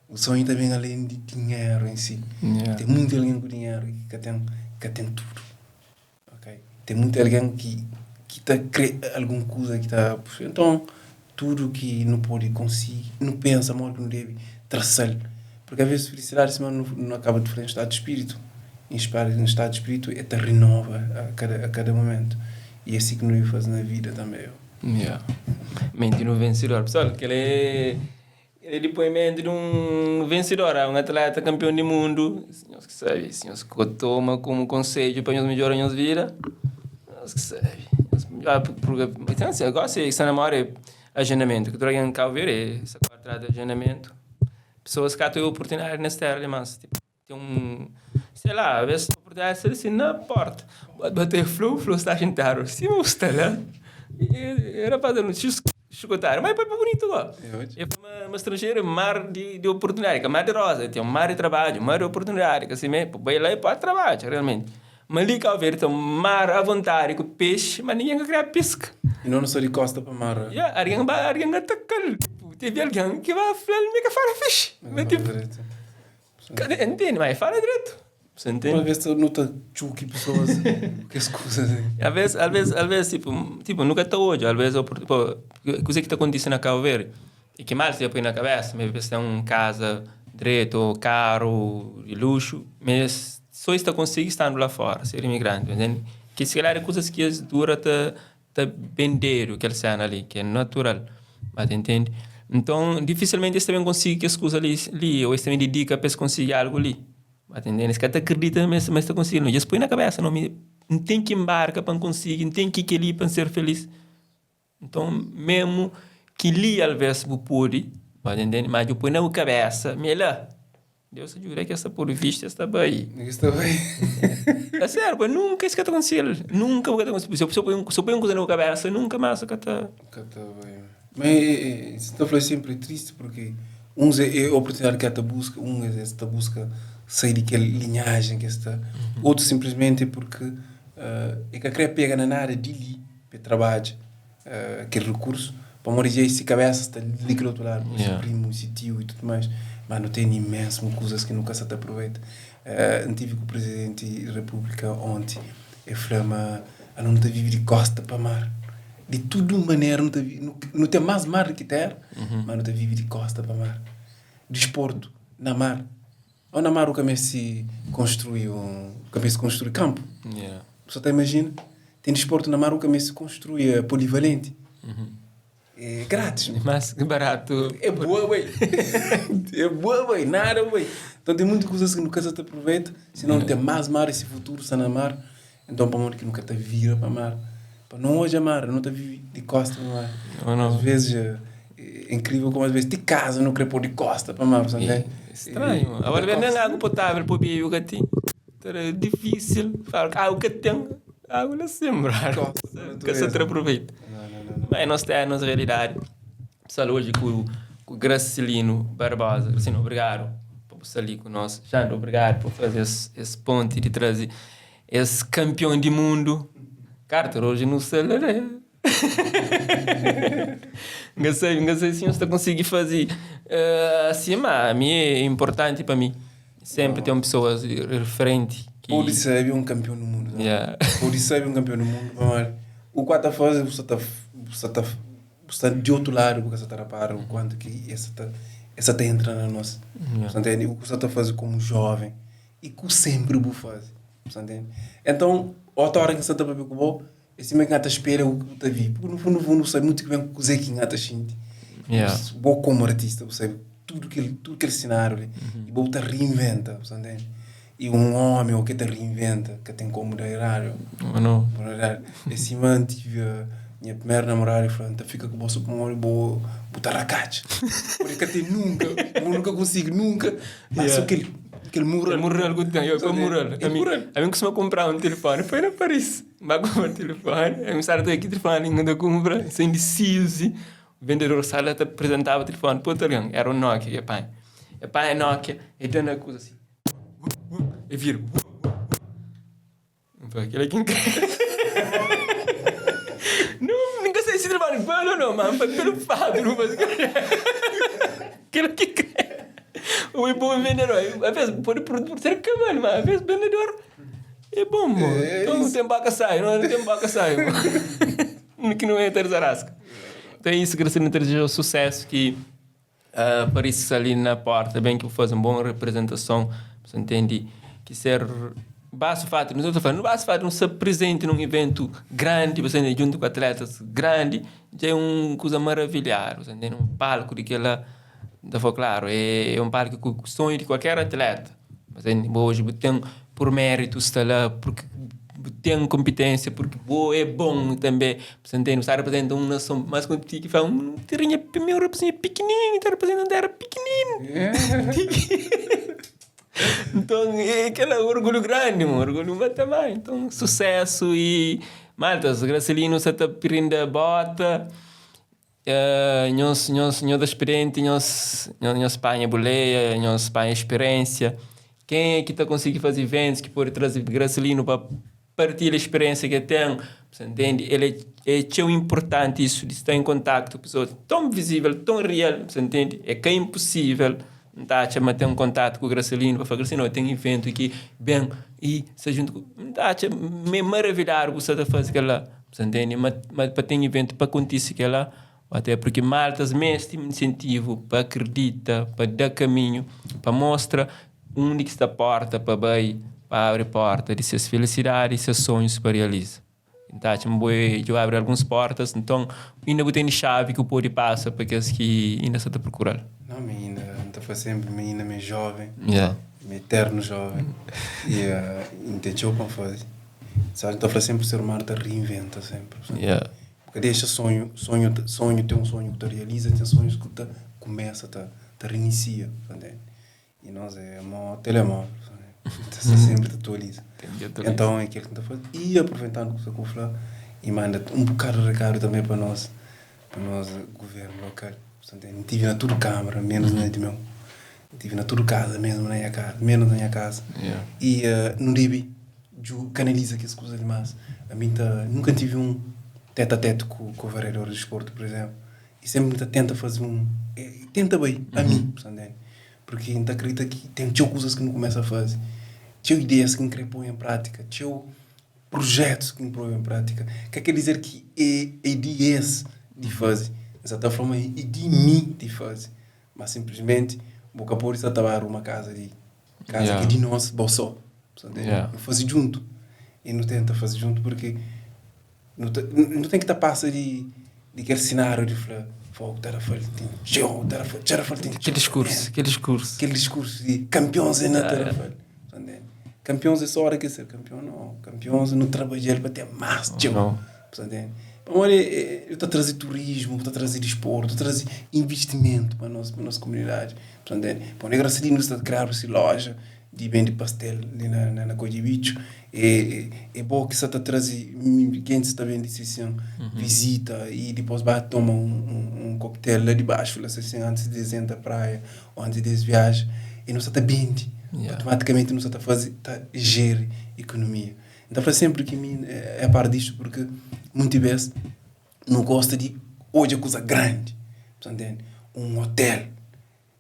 o sonho também é além de dinheiro em si. Yeah. Tem muito alguém com dinheiro que tem, que tem tudo. Ok? Tem muito alguém que que está criando alguma coisa que está então tudo que não pode conseguir, não pensa, amor que não deve traçar. Porque às vezes felicidade se não, não acaba de frente estado de espírito. Em estado de espírito é te renova a cada momento. E é assim que não eu faço na vida também. Yeah. Mente no vencedor. Pessoal, que ele é... É depoimento di un vensidor, un atleta kampion di mundu. Nhos ki sabe, si nhos ka toma komu konsedju pa nhos midjora nhos vida, nhos ki sabe. Gosi sta na moda é agendamentu, ki tudu algen na Kabu Verdi sta atrás di agendamentu. Pesoas ka ta obi oportunidadi nes tera li mas. Ten un, sei lá, aves oportunidadi sta li si na porta. Bate flu, flu sta xintadu sima bu sta la. E rapaz da xikotadu, ma e papia bunitu go. E fla ma stranjeru é mar di oportunidadi, ka mar di roza, ten mar di trabadju, mar di oportunidadi, ka sima e bai la e pode trabadja realmenti. Ma li Kabu Verdi ten mar avontadi ku pexi, ma ningen ka kria piska. E no sta di kosta pa mar. Ya, algen ba, algen ataka-l. Tevi algen ki ba fla-l ma e ka fala fixi. Ma tipo. Entende? Mas fala dretu. Você entende? Uma vez nu ta txuki pessoas ku kes kuzas aí. Às vezes, às vezes, tipo, tipo, nu ka ta odja, às vezes, pô, kuze ki ta kontise na Cabo Verde é ki mal se poi na kabesa, ma es ten un kaza dretu, ou karu di luxu, mas so es ta konsigi standu la fora, ser imigranti, entende? Ki se kalhar é kuzas ki es dura ta ta bendedu kel sena li, ki é natural, ba ta intende? Nton, difisilmenti es ta ben konsigi kes kuza li, li, ô es ta ben didika pa es konsigi algu li, ba ta intende? Es ka ta kridita ma es, ma es ta konsigi, dja es poi na kabesa, no, mi N ten ki nbarka pa N konsigi, N ten ki kel-li pa N ser felis. Nton, mésmu ki li alvês bu pode, ba ta intende? Má dja bu poi na bu kabesa ma é la. Deus ta djuda kes ta pode visti es ta bai. Es ta bai. É sério, pa nunka es ka ta konsigi-l. Nunka bu ka ta konsigi. Se bu poi un kuza na bu kabesa, nunka más bu ka ta. Ka ta bai. Ma é, é, ta fla sempre é triste porque uns é, é oportunidade que ta busca, uns é ta busca sair de kel linhagem que está, outros simplesmente porque uh, é ka kre pega na nada di li pe trabadja uh, kel recurso, pamodi dja si cabeça sta li kel outro lado, si primo, si tio e tudo mais, mas nu ten imenso coisas que nu ka sa ta aproveita. Uh, N tive ku presidente da república ontem, e fla ma anu nu ta vive di costa pa mar. Di tudu manera nu ta vive, nu, nu ten mais mar di ki terra, mas nu ta vive di costa pa mar. Desporto na mar. Ou na mar u ka meste construi um, ka meste construi campo. Só ta imagina, tem desporto na mar u ka meste construi polivalente. É grátis. Mais barato. É boa, ué. É boa, ué. Nada, ué. Então tem muitas coisas que nunca se aproveita. Se não tem mais mar, esse futuro está na mar. Então, para onde que nunca te vira para mar? Para não hoje mar, não te vive de costa para mar. Não, não. Às vezes é, é incrível como às vezes te casa não quer pôr de costa para mar, sabe? É estranho. E, Agora, nem água potável para beber, que tem. É difícil. Fala, água que tem, água lá sempre. Que se aproveita. Mas nós temos a nossa realidade. Pessoal, hoje com o Gracilino Barbosa. Gracilino, obrigado por estar ali conosco. Xandro, obrigado por fazer esse, esse ponte de trazer esse campeão de mundo. Carter, hoje não sei ler. Não sei se você consegue fazer assim, mas a mim é importante para mim. Sempre tem pessoas referentes. Que... Pode ser um campeão do mundo. Yeah. Pode ser um campeão do mundo, mas o que está fazendo, você está você tá, você tá de outro lado, porque você está repara o quanto que essa tá essa tá entrando na nossa. Você entende? O que você está fazendo como jovem e que sempre vou fazer. Você entende? Então, outra hora que você está para ver com o esse meio que está espera o que está vi. Porque no fundo, no fundo, sabe muito bem o que é que está sentindo. Vou como artista, você tudo aquele, tudo aquele cenário ali. E vou te reinventa, você entende? E um homem ou que te reinventa, que tem como dar errado. Não. Esse man tive a minha primeira namorada e falou, então fica com você com um vou botar racate. Porque que nunca, eu nunca consigo, nunca. Mas aquele, aquele mural. Mural que tem, eu com mural. A mim, a mim costuma comprar um telefone, foi na Paris. Vai comprar um telefone, a mim sabe aqui telefone, ainda compra, sem indeciso. O vendedor sala te apresentava o telefone para outro alguém, era o Nokia, e pai. E pai é Nokia, e dando a coisa assim. E vira. Aquele aqui Não, nunca sei se trabalho bom ou não, mas pelo fato, não faz Aquilo que quer. O bom vendedor, às vezes pode por ser cavalo, mas às vezes vendedor é bom, mano. Então não tem vaca sai, não tem vaca sai. Que não é ter zarasca. Então é isso, que não ter sucesso que aparece ali na porta, bem que faz uma boa representação, você entende que ser basta o fato, não estou falando, não basta o fato de não ser presente num evento grande, você entende, junto com atletas grande, já é uma coisa maravilhosa, você entende, um palco de aquela. Ta fla, klaru, é un parki ku sonhu di kualker atleta. Mas oji bu ten por méritu sta la, purki bu ten konpitênsia, purki bo é bon tanbe. Bu sta ntende? Bu sta reprezenta un nason. Mas ku ti ki fla un terrinha, mi un rapazinhu pikininu ta reprezenta un terra pikininu. Nton, é kela orgulhu grandi, un orgulhu ma tamai. Nton, susésu y maltas, Gracelino sa ta prinda bota. Nhos, nhos, nhos da spirienti, nhos, nhos panha buleia, nhos panha spiriensia. Ken é ki ta konsigi faze iventus ki pode traze Gracelino pa partilha spiriensia ki el ten? Bu sa ntende? El é, é txeu inportanti isu di sta en kontaktu ku pesoas ton vizível, ton real, bu sa ntende? É ka inposível N ta atxa ma ten kontatu ku Gracelino pa fla, Gracelino, ten iventu ki ben i sta juntu ku. N ta atxa ma é maravilhadu ku sta ta faze kel-la. Bu sta ntende? Ma ma pa ten iventu pa kontise kel-la, até purki maltas meste insentivu pa akredita, pa da kaminhu, pa mostra undi ki sta porta pa bai, pa abri porta di ses felisidadi, ses sonhus pa realiza. N ta atxa ma bo é dja abri alguns portas, nton inda bu tene xavi ki bu pode pasa pa kes ki inda sa ta prokura-l. Não, mi inda, N ta fla senpri, mi inda mi é joven, Yeah. mi é eternu joven y N ten txeu pa N faze. Sabe, N ta fla senpri ser umanu ta reinventa senpri. Yeah. Bu ka dexa sonhu, sonhu, sonhu ten un sonhu ku ta realiza, ten sonhus ku ta kumesa ta ta reinisia, ta ntende? E nos é mo telemóvel, ta sta sempre ta atualiza. Então é kel ki N ta faze. E aproveitando kusa ku bu fla, e manda un bokadu di rekadu tanbe pa nos, pa nos guvernu lokal. N tive na tudu kamara, menus na di meu. N tive na tudu kaza, mesmu na nha kaza, menus na nha kaza. E nu debe kanaliza kes kuza li mas. Ami N ta, nunka N tive un tete a tete ku vereador di disportu, pur izemplu. E sempre N ta tenta faze un, tenta bai, ami, bu sta ntende? Porque N ta akredita ki ten txeu kuzas ki nu kumesa faze, txeu ideias ki N kre poi en prátika, txeu projetus ki N poi en prátika. Ka ker dizer ki é é di es di faze, N sa ta fla ma é di mi di faze. Ma sinplismenti bu ka pode sa ta ba aruma kaza di kaza ki é di nos bo so. Nu faze djuntu e nu tenta faze djuntu porque Nu ta, nu ten ki ta pasa di, di kel sináriu di fla, Fogu, Tarrafal ten txeu, Tarrafal, Tarrafal ten txeu. Kel diskursu, kel diskursu. Kel diskursu di kanpions é na Tarrafal. Kanpions é só ora ki ser kanpion, não. Kanpions nu trabadja-l pa ten más txeu. Pamodi el ta traze turismu, ta traze disportu, ta traze investimentu pa nos, pa nos komunidadi. Pamodi Grasadinho sta kriadu si loja di bende pastel li na na na Kodje Bitxu é é bo ki sa ta traze gentis ta ben di Sisian visita y dipos ba toma un un koktel la di baxu la Sisian antis di es entra praia o antis di es viaja y nu sa ta bende automatikamenti nu sa ta faze ta jeri ikonomia N ta fla senpri ki mi é par distu purki munti bes nu gosta di odja kuza grandi bu ta ntende un otel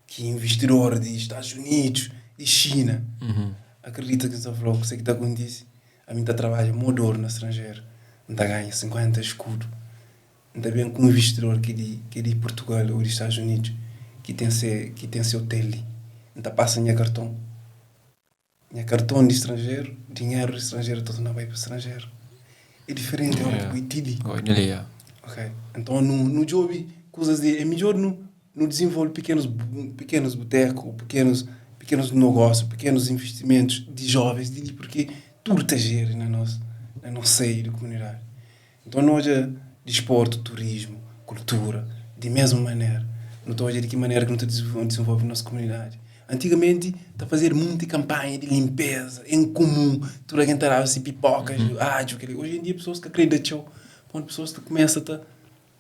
ki investidor di Estados Unidos, di China, akredita ki N sta fla-u kuse ki ta kontise. Ami N ta trabadja mó dor na stranjeru, N ta ganha 50 eskudu. N ta ben ku un investidor ki di ki di Portugal ô di Estados Unidos ki ten se ki ten se otel li. N ta pasa nha karton, nha karton di stranjeru, dinheru di stranjeru ta torna bai pa stranjeru. É diferenti ora ki bu é di li. Ok, nton nu nu djobe kuzas di é midjor nu Nu dizenvolve pekenus pekenus buteku, pekenus pekenus nogósiu, pekenus investimentus di jovens di li purki tudu ta jeri na nos na nos seiu di komunidadi. Nton nu odja disportu, turismu, kultura di mesmu manera. Nu ta odja di ki manera ki nu ta dizenvolve nos komunidadi. Antigamenti ta fazedu munti kanpanha di linpeza en komun, tudu algen ta daba si pipoka, adju, keli. Oji en dia pesoas ka kre da txeu, pamodi pesoas ta kumesa ta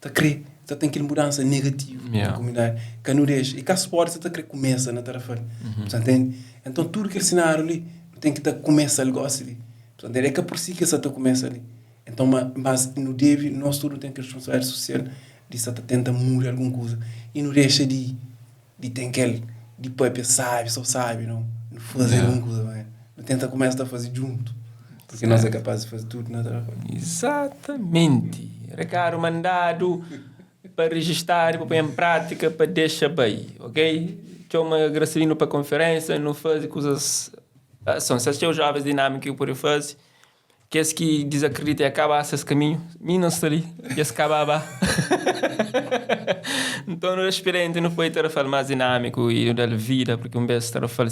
ta kre ta ten kel mudansa negativu na komunidadi ka nu dexa i ka sport sa ta kre kumesa na Tarrafal bu sa ntende enton tudu kel sinariu li nu ten ki ta kumesa-l gosi li bu sa ntende é ka pur si ki sa ta kumesa li enton ma mas nu devi nos tudu nu ten kel responsabilidadi sosial di sa ta tenta muda algun kuza i nu dexa di di ten kel di papia sabi so sabi no nu faze algun kuza nu tenta kumesa ta faze djuntu porque nos é kapaz di faze tudu na Tarrafal. Izatamenti! Rekadu mandadu pa rijistadu pa poi en prátika pa dexa bai, ok? Txoma Gracelino pa konferensia, nu faze kuzas, son, ses txeu jovens dinâmiku ki bu pode faze. Kes ki dizakredita e kaba ses kaminhu, mi na sta li, es kaba ba. Nton nu da spirienti, nu foi Tarrafal más dinámiku i nu da-l vida, porque un bes Tarrafal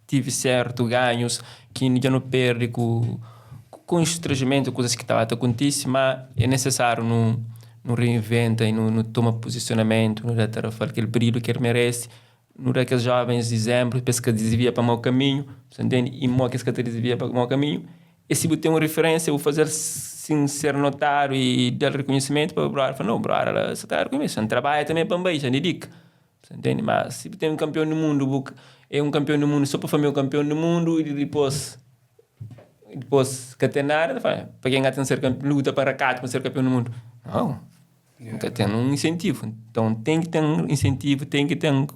tive sertu ganhus ki dja nu perde ku konstranjimentu, kuzas ki tava ta kontise, ma é nesesáriu nu nu reinventa i nu toma pozisionamentu, nu da Tarrafal kel brilhu ki el merese. Nu da kes jovens izénplu pa es ka disvia pa mau kaminhu, bu ntende? I modi ki es ka ta disvia pa mau kaminhu? É si bu ten un riferénsia, bu faze-l sin ser notadu i da-l rikonhisimentu pa brother fla, no, brother la sa ta rikonhese, N trabadja tanbê pa N bai, xa N didika. Bu ntende? Ma si bu ten un kanpion di mundu, bu é un kanpion di mundu so pa fla mi é un kanpion di mundu i dipôs dipôs ka ten nada, ta fla, pa ke N ka ten ser luta pa rakatu pa N ser kanpion di mundu? Nau. Nka ten un insentivu. Nton ten ki ten insentivu, ten ki ten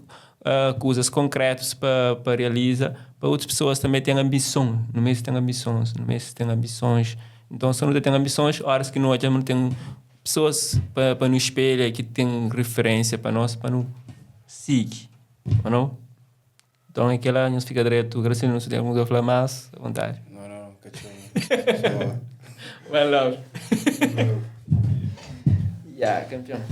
kuzas konkretus pa pa realiza, pa otus pesoas tanbe ten anbison. Nu meste ten anbisons, nu meste ten anbisons. Nton si nu ta ten anbisons, oras ki nu odja ma nu ten pesoas pa pa nu spelha, ki ten riferensia pa nos, pa nu sigi, o nau? Nton é kela, nhos fika dretu. Grasilino, si ten algun kuza pa fla más, avontadi. Não, não, ka txeu. Só. One love. Ya, kanpion.